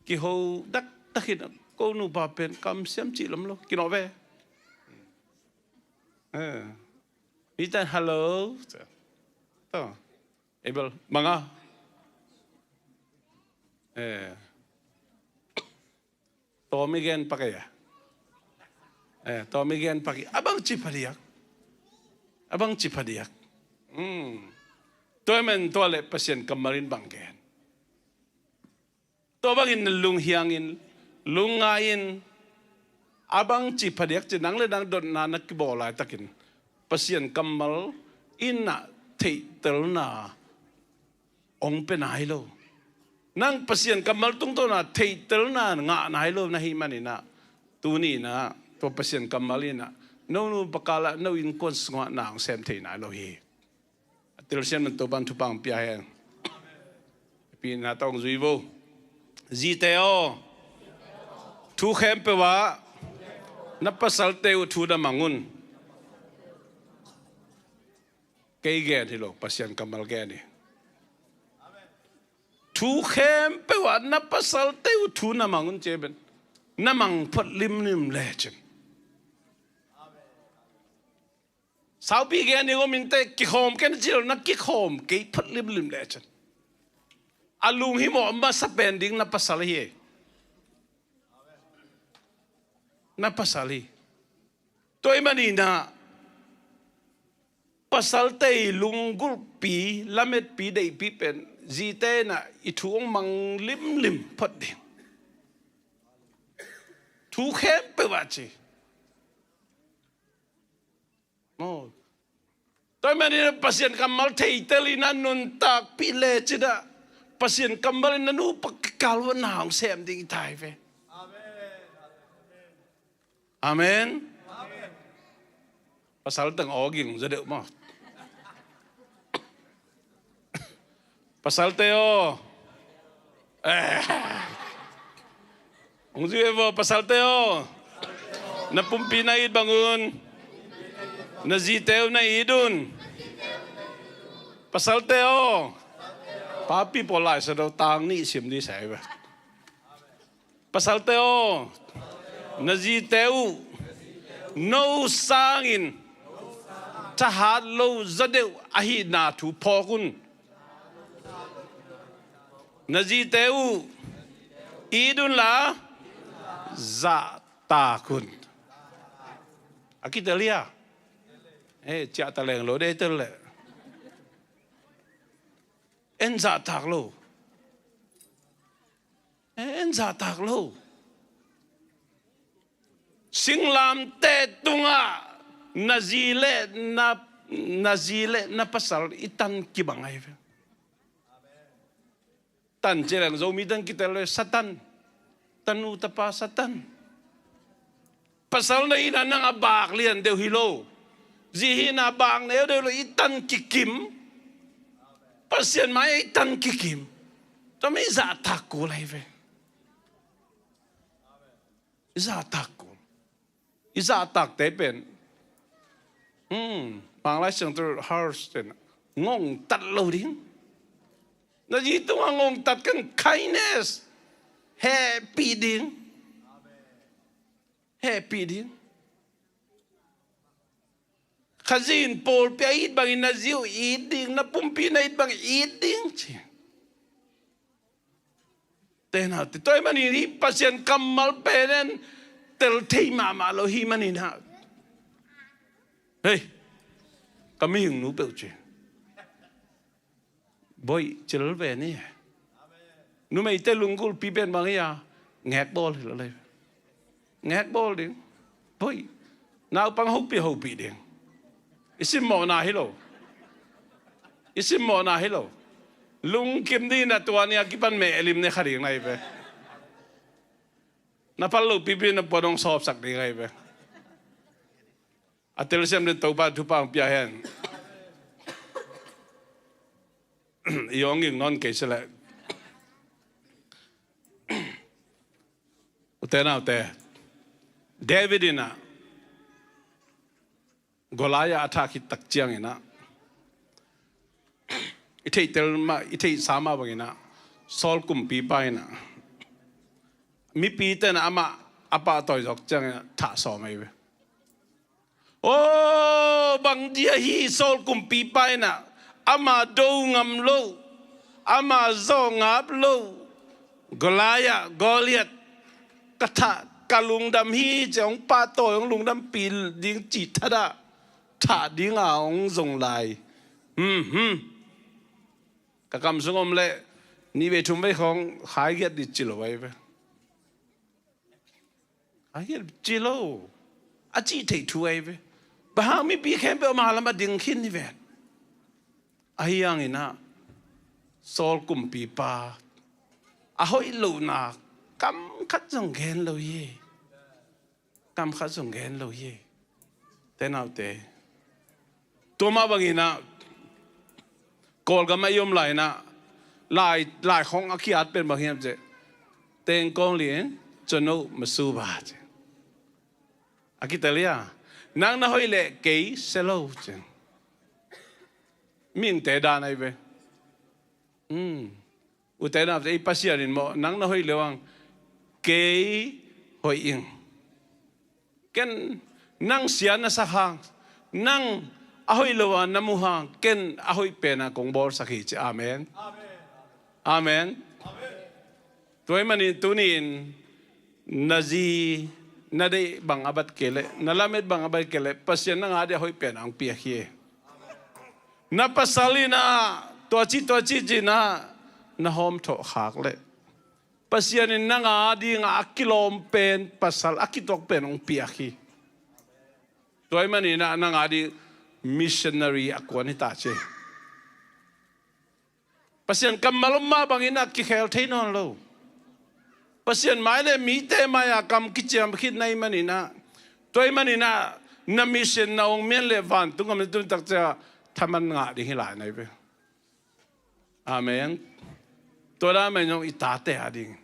kiho dakdak hi, ko nupa pen kamsiam cih lam lo, kinawh ve. Eh. Mite hello. Tawh. Abel, manga. Eh. Tawm i gen pak ei a. Eh, tawm i gen pak ei. A bang ci phadiak. A bang ci phadiak. Hmm. Tua ahih manin tua leh Pasian kammal in bang gen. Tua bangin na lunghiang in, lungngai in, a bang ci phadiak ci nang le nang dotna na kibawl laitakin Pasian kammal in ah theihtelna hong pia nai lo. Nang Pasian kammal tungtawn ah theihtelna ngah nai lo na hih manin ah, tuni in ah tua Pasian kammal in ah no nupa kal ah, no innkuan sungah na hong sem thei nai lo hi. A telsiam man Topa'n thupha hong pia hen. Pi na tawng zui vo. Zite aw, thu khempeuh ah na pasalte uh thu na mang un. Kei gen hi lo, Pasian kammal gen hi. Thu khempeuh ah na pasalte uh thu na mang un ci pen, na mang phot limlim lecin. Saupi gen ding om inteh, kikhawm kei na ci lo, na kikhawm kei phot limlim lecin. A lunghimawh masa pen ding na pasal hi. Na pasal hi. Tua ahih manin ah pasalte i lunggulhpi, lametpi, deihpi pen zite in ah i thu hong mang limlim phot ding. Thu khempeuh ah ci. Maw. Tua ahih manin Pasian kammal theitel in a nuntakpih lecin ah Pasian kammal in na nupa kikal uah na hong sem ding i ta hi ve. Amen. Pasal teng aw ging za deuh maw. Pasalte aw. Eh. Hong zui e vo, pasalte aw. Na pumpi na it bang un. Na zite uh na it un. Pasalte aw. Papi pawl Lai Siangtho tang nih sim ding sa hi ve. Pasalte aw, na zite uh no sangin thahat lo za deuh ahihna thu phawk un. Na zite uh it unla zahtak un. A kitel hia? Eh, ciah ta leng lo dei tel leh. En zahtak lo. En zahtak lo. Singlamteh tungah na zi le na, na zi le na pasal i tan kibang ahi ve. Tan ci leng Zomi teng kitel le Satan. Tanu tapa Satan. Pasal na hihna nang a bak lian deuh hi lo. Zi hihna bak neu deuh lo, i tan kikim. Pasian mai-ah i tan kikim. Tua mi zahtak kul ahi ve. I zahtak kul. I zahtakte pen. Hmm. Manglai Siangtho harsh ten. Ngongtat lo ding. Na zi tungah ngongtat keng, kindness. Hehpih ding. Hehpih ding. Khazih in pawlpi a it bangin na zi uh it ding, na pumpi na it bangin it ding ci. Tena te tua ahih manin hih Pasian kammal pen en tel thei mahmah lo ahih manin ah. Hei, ka mihing nu peuh ci. Boih cil ve ni. Numeite lunggulhpi pen bang hi a, ngek bawl hi lo lei. Ngek bawl ding. Boih. Naupang hopih hopih ding. I simmawhna hi lo. I simmawhna hi lo. Lungkim ding na tua ni a kipan mehlim ne kha ding na hi ve. Na phal lo pipi na puan hong sawpsak ding ahi ve. A telsiam den Topa thupha hong pia hen. I hong ging nawn kei se leh. Ute naute, David in ah Goliath a thah khit tak ciangin ah, i theihtel mah, i theihsa mah bangin ah, Saul kumpipa in ah, mipite in ah amah a pahtawi zawk ciangin ah thah sawm ahi ve. Aw, bang dia hi, Saul kumpipa in ah ama do ngam lo, ama zawh ngap lo, Goliath, Goliath, ka thah, ka lungdam hi ci-a hong pahtawi, hong lungdampih ding cih thadah, thah dinga hong zong lai. Hmm, hmm. Ka kam sung om leh nih vei thum vei khawng hai giat dih ci lo ahi ve. Ahi ci lo. A cih theih thu ahi ve. Bang hang mipi khempeuh ama lam a ding khin hi ven. Ahi hangin ah Saul kumpipa a hoih lohna kam khat zong gen lo hi. Kam khat zong gen lo hi. Te naute, tua mah bangin ah Kawlgam ah i om lai-in ah lai, lai khawng a ki-at pen bang hiam cih leh, teng kong lin, cun oh masuba ci. A kitel hi a, nang na hoih leh kei sia lo ci. Mihingte dan ahi ve. Hmm. Ute naute, i Pasian in maw, nang na hoih leh hang kei hoih ing. Ken nang sia na sak hang, nang a hoih lo a na muh hang, ken a hoih pen a kong bawlsak hi ci. Amen. Amen. Tua ahih manin tuni-in na zi na deih bang a bat kei leh, na lamet bang a bat kei leh, Pasian nang a ding a hoih pen a hong piak hi. Na pasal in ah tua ci, tua ci ci-in ah na hawmthawh khak leh, Pasian in nang a ding a kilawm pen, pasal a kituak pen hong piak hi. Tua ahih manin ah nang a ding missionary a kuan hi ta ci. Pasian kammal om mah bangin ah kikhel thei nawn lo. Pasian mai leh mite mai-a kam kiciam khit na hih manin ah, tua ahih manin ah na mission na hong mian leh vantung gam na tun tak ciang thaman ngah ding hi lai na hi ve. Amen. Tua dan mah in zong i tate a ding.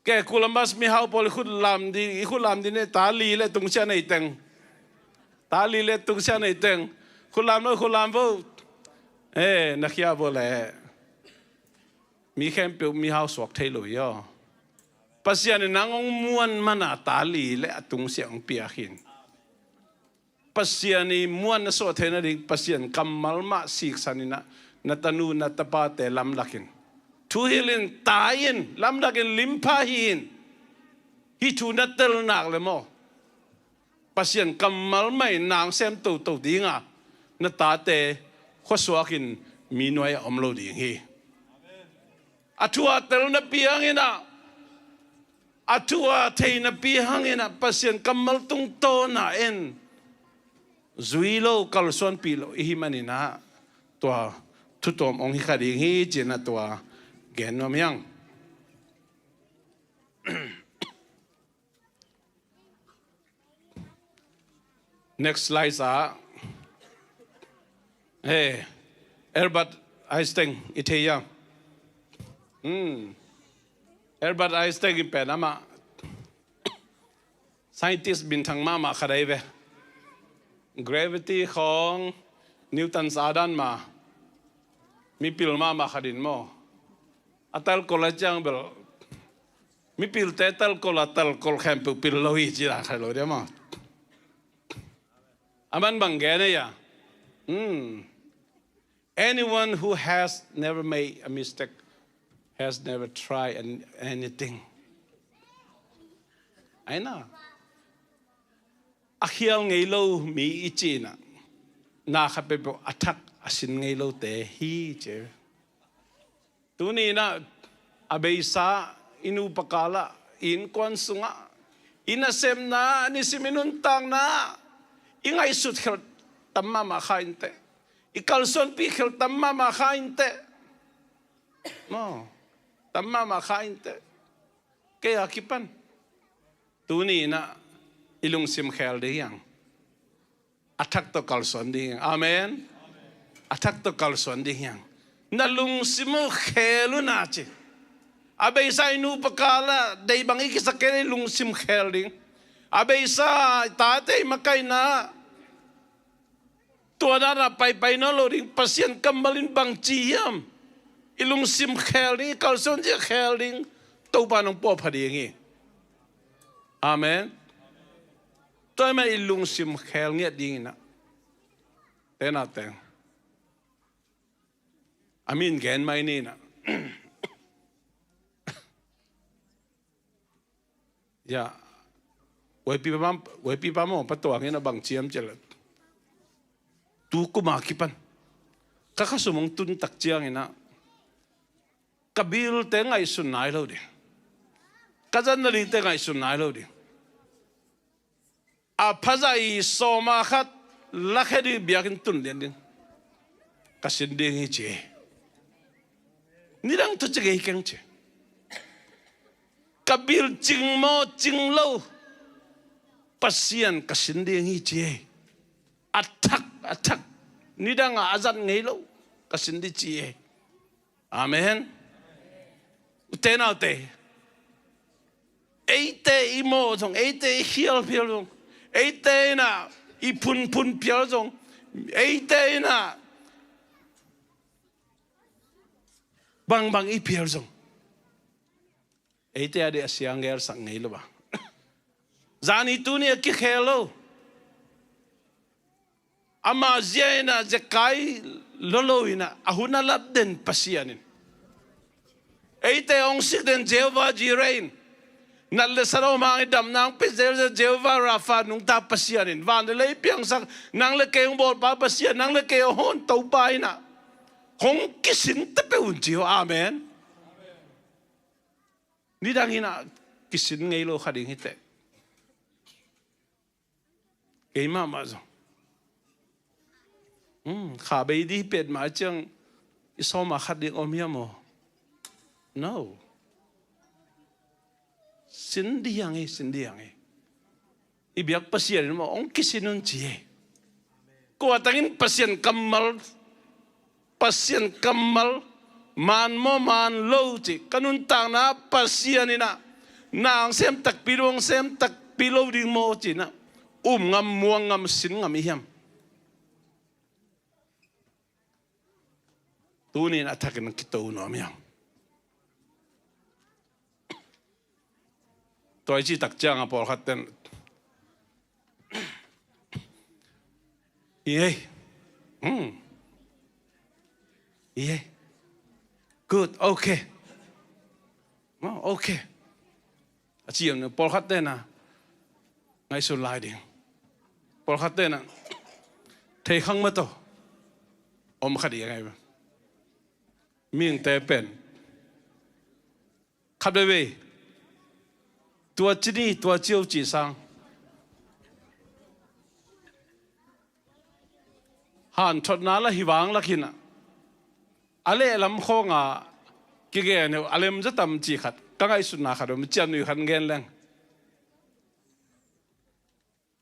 Kei Columbus mihau pawl i khut lam ding, i khut lam ding ne, ta li leh tungsiah nei teng. Ta li leh tungsiah nei teng. Khut lam lo, khut lam vo. Eh, na khia vo leh. Mi khempeuh mihau suak thei lo hi aw. Pasian in nang hong muan man a ta li leh a tungsiah hong piak hi. Pasian i muan na suah theih nading Pasian kammal mah siksan in ah, na tanu na tapate lamlak in, thuhilh in, tai in, lamlak in, limpha hi in. Hih thu na tel nak leh maw, Pasian kammal mah in nang sem toto ding a, na tate khuasuak in mi nuai-ah om lo ding hi. A thu a tel napi hangin ah, a thu a thei napi hangin ah Pasian kammal tungtawn a en, zui lo, kalsuanpih lo i hih manin ah tua thu tuam hong hi kha ding hi ci-in ah tua gen nuam hi hang. Next slide ah. Hey, Albert Einstein i thei hiam? Hmm. Albert Einstein in pen amah scientist minthang mahmah khat ahi ve. Gravity khawng Newton sa dan mah, mipil mahmah khat in maw, a talkol a ciang bel, mipilte talkol a talkol khempeuh pil lo hi ci dan khat lo dia maw. A man bang gen ei a. Hmm. Anyone who has never made a mistake has never tried an-, anything. Aina. A khial ngei lo mi i cih in ah, na khat peuhpeuh a thak a sin ngei lote hi ci. Tuni in ah a beisa, i nupa kal ah, i innkuan sungah, i nasepna, nisim i nuntakna, i ngaihsut khel tam mahmah kha inteh. I kalsuanpih khel tam mahmah kha inteh. Maw, tam mahmah kha inteh. Kei a kipan tuni in ah i lungsim khel ding hi hang. A thak tawh kalsuan ding hi hang. Amen. A thak tawh kalsuan ding hi hang. Na lungsim uh khel un a ci. A beisa i nupa kal ah deih bang i kisak kei leh i lungsim khel ding. A beisa i tate i makaihna tua dan ah paipai nawn lo ding. Pasian kammal in bang ci hiam? I lungsim khel ding, i kalsuan zia khel ding. Topa nong puahpha ding hi. Amen. Tua ahih manin i lungsim khel ngiat ding in ah, tenau teng, a min gen mai ni in ah. Ya, YP pa, YP pa maw, pa tuang in ah bang ci hiam cih leh, tu kum a kipan ka khasum hong tun tak ciangin ah ka bilte ngaihsun nai lo ding. Ka zat na dingte ngaihsun nai lo ding. A phazah i sawm a khat lakhia ding, biakinn tun lian ding. Ka sin ding hi ci. Nidang thu ci kei keng ci. Ka bil cing maw cing lo, Pasian ka sin ding hi ci. A thak, a thak. Nidang a a zat ngei lo, ka sin ding ci. Amen. U te nau te, eite i mawh zong, eite i khial phial zong, eite in ah i phunphun phial zong, eite in ah bangbang i phial zong, eite a ding a siang gelsak ngei lo a. Zani tuni a kikhel lo. Ama zia in ah zekai lo lo in ah, a hun a lap den Pasian in. Eite hong sik den Jehovah Jireh in. Nat le sat a om hang i damna hong pia zel Jehovah Rapha nungta Pasian in. Van le lei piangsak, nang le kei hong bawlpa Pasian, nang le kei hong hon Topa in ah hong kisin ta peuh un ci uh. Amen. Nidang in ah kisin ngei lo kha ding hi teh. Kei mahmah zong, hmm, kha bei ding hi pet mah ciang i sawm a khat ding om hiam aw? No. Sin ding hi hang hi, sin ding hi hang hi. I biak Pasian in maw, hong kisin un ci hi. Kua tangin Pasian kammal, Pasian kammal, man maw man lo ci, ka nuntakna Pasian in ah na hong sem takpi lo, hong sem takpi lo ding maw ci in ah, um ngam, muang ngam, sin ngam i hiam? Tuni in a thakin kito nuam hiam? Tua i cih tak ciang a pawlkhat ten, i hei, hmm, i hei, good, okay, oh, okay, a ci hiam? Pawlkhat ten a ngaihsun lai ding. Pawlkhat ten a thei khang mah tawh om kha ding a ngai. Mihingte pen khat veivei tua ci ni, tua ci o ci sang, hanthotna lah hi vang lak hi in ah, a lehlam khawng a kigen uh a lem zaw tam ci khat, ka ngaihsutna khat om, ciamnuih khat gen leng.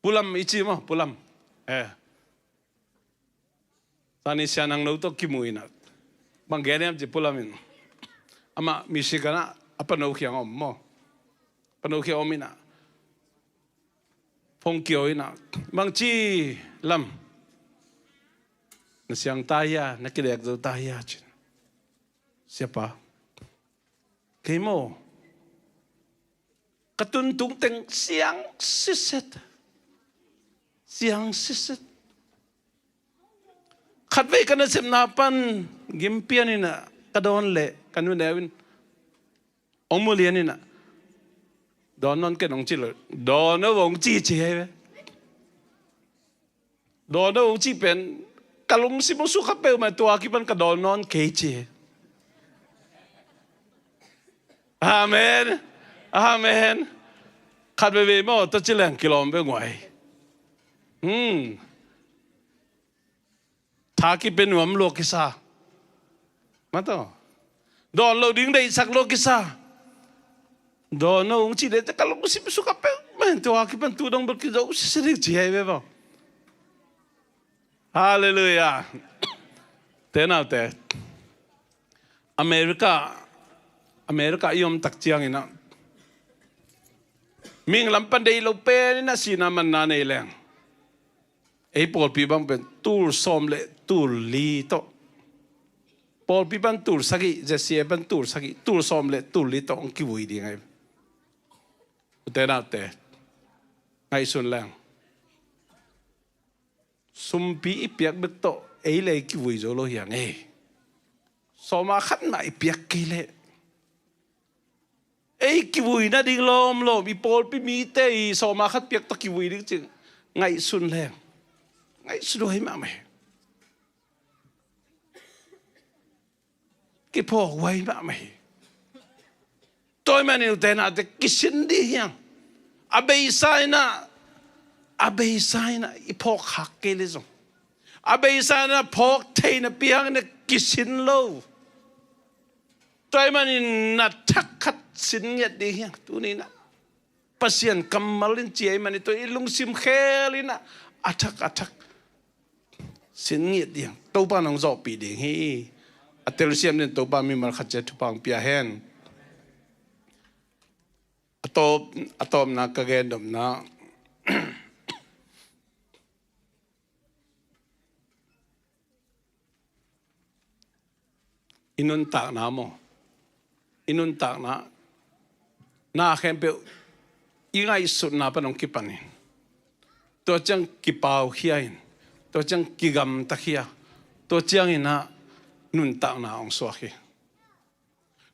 Pu Lam i ci maw, Pu Lam. Eh. Zani Sia Nang No tawh kimu in ah, bang gen hiam ci Pu Lam in. Amah Michigan ah a pano kiang om maw. Pano kiang om in ah, phone kiho in ah, bang ci Lam, na siang ta hia, na kidek zo ta hia ci. Siapa, kei maw, ka tuntung teng siang siset. Siang siset. Khatvei ka nasepna pan gim pian in ah ka dawn leh ka nuneu in hong mu lian in ah, dawn nawn ken hong ci lo. Dawn o hong ci ci hi ve. Dawn o hong cih pen ka lungsim hong sukha peuhmah, tua kipan ka dawn nawn kei ci. Amen. Amen. Khat veivei maw, tua ci leng kilawm ve nguai. Hmm. Tha kipia nuam lua kisa. Mataw. Dawn lo ding deihsak lua kisa. Dawn o hong cih leh ka lungsim sukha peuhmah, tua kipan tu dong bel kizo sisi ding ci hi ve maw. Halleluiah. Te naute, America, America i om tak ciangin ah, mihing lam pan deih lo pen in ah sihna manna nei leng, ei pawlpi bang pen tul sawm le tul li tawh, pawlpi pan tul sagih, Z C A pan tul sagih, tul sawm le tul li tawh hong kivui ding ahi. Ute naute, ngaihsun leng, sumpi i piak bek tawh ei le ei kivui zo lo hi hang e. Sawma khat mah i piak kei leh ei kivui nading lawmlawm, i pawlpi mite i sawma khat piak tawh kivui ding cih ngaihsun leng, ngaihsun huai mahmah hi. Kiphawk huai mahmah hi. Tua ahih manin ute naute, kisin dih hi hang. A beisa in ah, a beisa in ah i phawk khak kei leh zong, a beisa in ah phawk theihna piang in ah kisin lo. Tua ahih manin na thak khat sin ngiat ding hi hang. Tuni in ah Pasian kammal in ci ahih manin tua i lungsim khel in ah a thak a thak sin ngiat ding. Topa nong zawhpih ding hi. A telsiam ding Topa mimal khat ciat thupha hong pia hen. A tawp, a tawpna ka gen nopna, i nuntakna maw, i nuntakna, na khempeuh i ngaihsutna pan hong kipan in, tua ciang kipaukhia in, tua ciang kigamtakhia, tua ciangin ah nuntakna hong suak hi.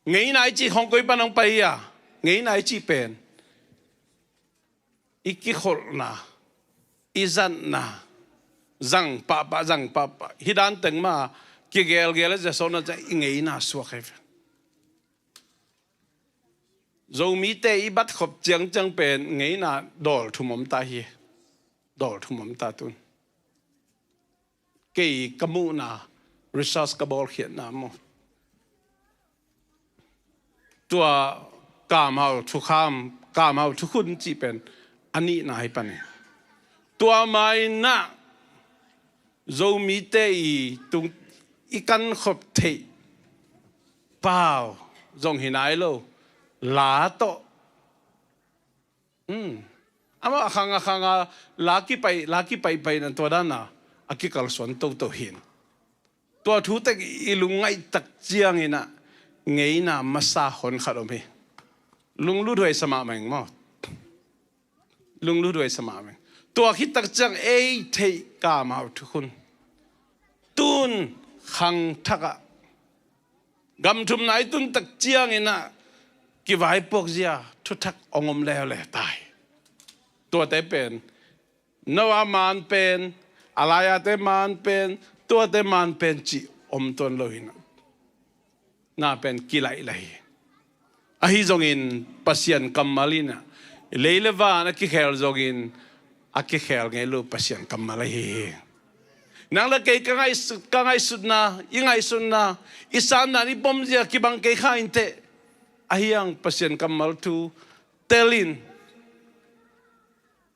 Ngeina i cih khawng koi pan hong pai hi a, ngeina i cih pen i kikholhna, i zatna, zang pahpah, zang pahpah, hih dan teng mah kigelgel a zia sawtna ciang i ngeina suak hi. Zomite i bat khop ciangciang pen ngeina dawl thum om ta hi. Dawl thum om ta tun. Kei ka muhna, research ka bawlkhiatna maw, tua kamhau thukham, kamhau thukhun cih pen a nihna hi pan hi. Tua ma-in ah Zomite i tung, i kankhop theih pau zong hi nai lo, la tawh. Hmm. Amah a khang a khang a la kipai, la kipaihpaih na tua dan a, a kikalsuan toto hi. Tua thu tek i lungngaih tak ciangin ah ngeina masa hon khat om hi. Lunglut huai sa mahmah ing maw. Lunglut huai sa mahmah ing. Tua khit tak ciang ei theih kamhau thukhun, tun khangthak ah, gam thumna i tun tak ciangin ah kivaipuak zia thuthak hong om leuleu ta hi. Tuate pen Noah man pen, Elijahte man pen, tuate man pen cih om tuan lo hi na. Na pen kilaih lai hi. Ahi zongin Pasian kammal in ah, lei le van a kikhel zongin, a kikhel ngei lo Pasian kammal ahi hi. Nang le kei ka ngaihsut, ka ngaihsutna, i ngaihsutna, i sandan, i pomzia kibang kei kha inteh. Ahi hang Pasian kammal thu telin,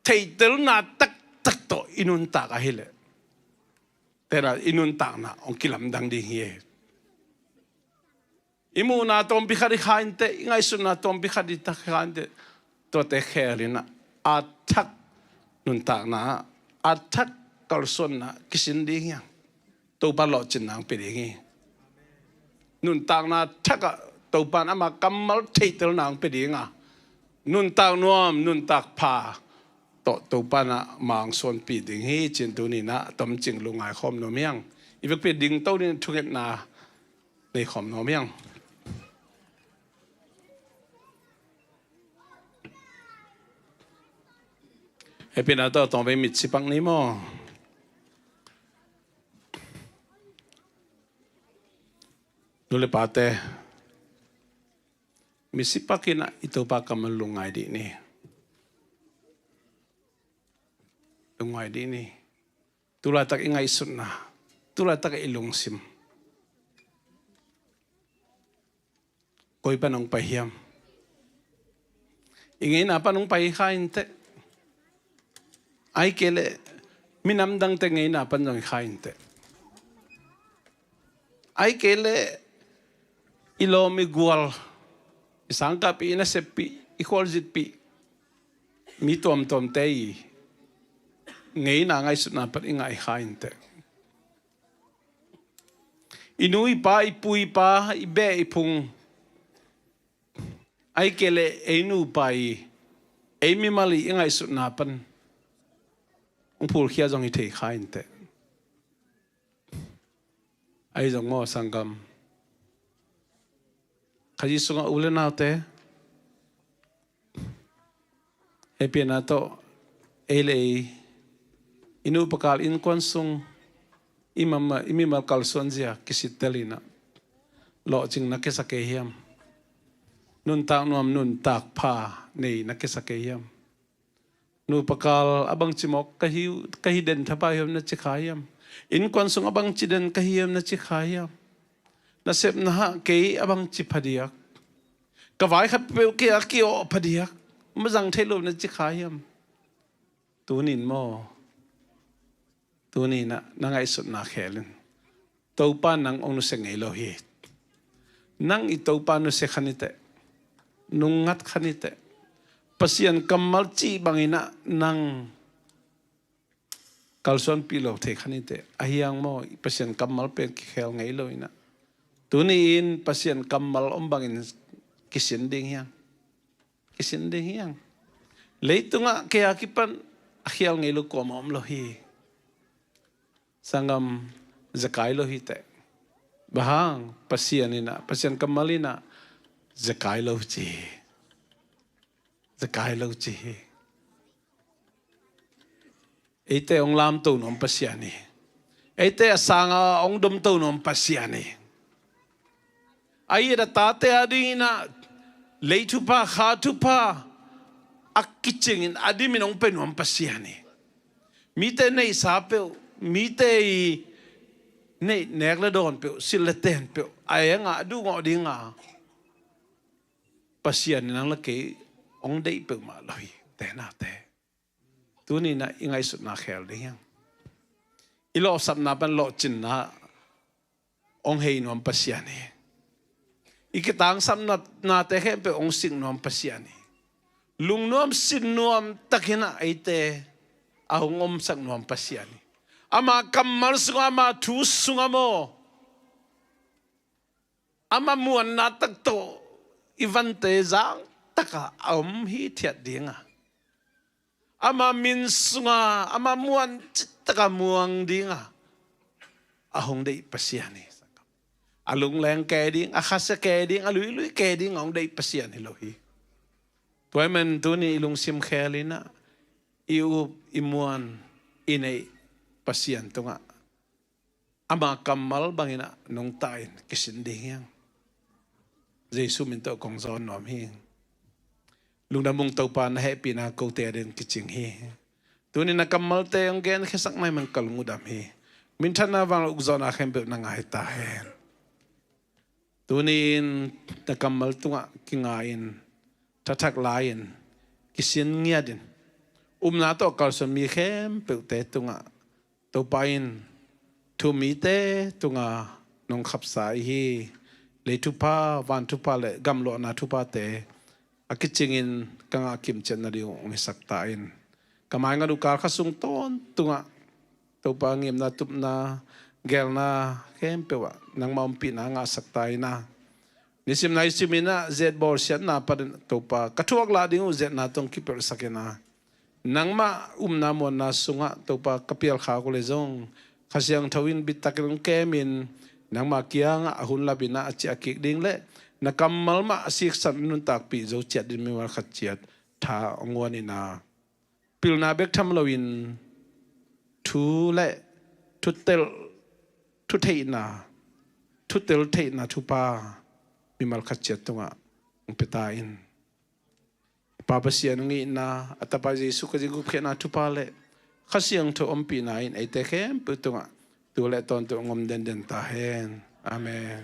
theihtelna taktak tawh i nuntak ahileh, tena i nuntakna hong kilamdang ding hi. I muhna tawmpi khat i kha inteh, i ngaihsutna tawmpi khat i tak kha inteh. Tuate khel in ah, a thak nuntakna, a thak kalsuanna kisin ding hi hang. Topa lawhcinna hong pia ding hi. Nuntakna thak ah Topa in ama kammal theihtelna hong pia ding a, nuntak nuam, nuntak pha tawh Topa in ama hong suanpih ding hi cih tuni in ah a tomcing lungngai khawm nuam hi hang. I vekpi dingto ding thungetna nei khawm nuam hi hang. Hehpihna tawh tawmvei mit sipak ni maw. Nu le pate, mit sipak in ah i Topa kammal lungngai dih ni. Lungngai dih ni. Tulaitak i ngaihsutna, tulaitak i lungsim, koi pan hong pai hiam? I ngeina pan hong pai kha inteh. Ahih kei leh Minam dangte ngeina pan zong i kha inteh. Ahih kei leh i lawm i gual, i sangkahpih, i naseppih, i khualzinpih, mi tuamtuamte i ngeina ngaihsutna pan i ngah i kha inteh. I nu i pa, i pu i pa, i beh i phung, ahih kei leh ei nupa i, ei mimal i, i ngaihsutna pan hong phulkhia zong hi thei kha inteh. Ahi zong maw sanggam, Khazih sungah u le naute, hehpihna tawh ei le ei, i nupa kal, innkuan sung, i mama, i mimal kalsuanzia kisittel inah lawhcing na kisa kei hiam? Nuntak nuam, nuntak pha nei na kisa kei hiam? Nupa kal a bangci mawk ka hi, ka hi den thapai hiam na ci kha hiam? Innkuan sung a bangci den ka hi hiam na ci kha hiam? Nasepna hah kei a bangci phadiak, ka vai khat peuh kei a kiawh phadiak, mazang thei lo na ci kha hiam? Tunin maw, tuninah na ngaihsutna khel in. Topa nang hong nusia ngei lo hi. Nang i Topa nusia kha niteh, nungngat kha niteh. Pasian kammal cih banginah nang kalsuanpih lo thei kha niteh. Ahi hang maw, Pasian kammal pen kikhel ngei lo inah, tuni-in Pasian kammal om bangin kisin ding hiang. Kisin ding hiang. Leitungah kei a kipan a khial ngei lo kuamah om lo hi. Sanggam, zekai lo hiteh. Bang hang? Pasian inah, Pasian kammal inah zekai lo ci hi. Zekai lo ci hi. Eite hong lamto nuam Pasian hi. Eite a sanga hong domto nuam Pasian hi. A it a tate a dinginah lei thupha, kha thupha a kicingin a dimin hong pia nuam Pasian hi. Mite neihsa peuh, mite i neih nek le dawn peuh, silh le ten peuh a engah a duhgawh dinga Pasian in nang le kei hong deih peuhmah lo hi. Tenate, tuninah i ngaihsutna khel ding hiang. I lawhsapna pan lawhcinna hong hei nuam Pasian hi. I kitangsapnate khempeuh hong sik nuam Pasian hi. Lungnuam sinnuam takinah eite a hong omsak nuam Pasian hi. Ama kammal sungah, ama thu sungah maw, ama muanna tak tawh i vante zangtaka a om hithiat dinga, ama min sunga ama muan cittaka muang dinga a hong deih Pasian hi. A lungleng ke ding, a khasia ke ding, a luilui ke ding a hong deih Pasian hi lo hi. Tua ahih man tuni i lungsim khel inah i up, i muan, i neih Pasian tungah ama kammal banginah nungta in kisin ding hiang. Jesu min tawh kong zawn nuam hi. Lungdam ung Topa, na hehpihna kote a din kicing hi. Tuni na kammalte hong genkhiasak nai man ka lung uh dam hi. Minthanna, vanglian, ukzawhna khempeuh na ngah ta hen. Tuni-in na kammal tungah kinga-in, thathak lai-in, kisin ngiatin, upna tawh kalsuan mi khempeuhte tungah Topa in thu-um mite tunga nong khapsa i hi. Lei thupha, van thupha le gamluahna thuphate a kicingin ka ngah kimciat nading uh hong hisak ta in. Ka maingat uh kal kha sung tawntungah Topa, ngimna, tupna, gelna khempeuh ah nangmah ompihna ngahsak ta in a, nisim naisim inah zet bawlsiatna panin Topa ka thuak lah ding uh zetna tawh kipelhsak in a, nangmah upna muanna sungah Topa ka pialkhak uh leh zong Kha Siangtho in bittakin hong kemin, nangmah kiangah a hun lapin a ciah kik ding le na kammal mah a siksan nuntakpih zo ciat dingin mimal khat ciat tha hong guan in a, pilna bek tham loin thu le thutel, thutheihna, thutel theihna thupha mimal khat ciat tungah hong pia ta in. Pa Pasian hong itna, a Tapa Jesu Khazih gupkhiatna thupha le Kha Siangtho ompihna in eite khempeuh tungah tu le tawntung hong om denden ta hen. Amen.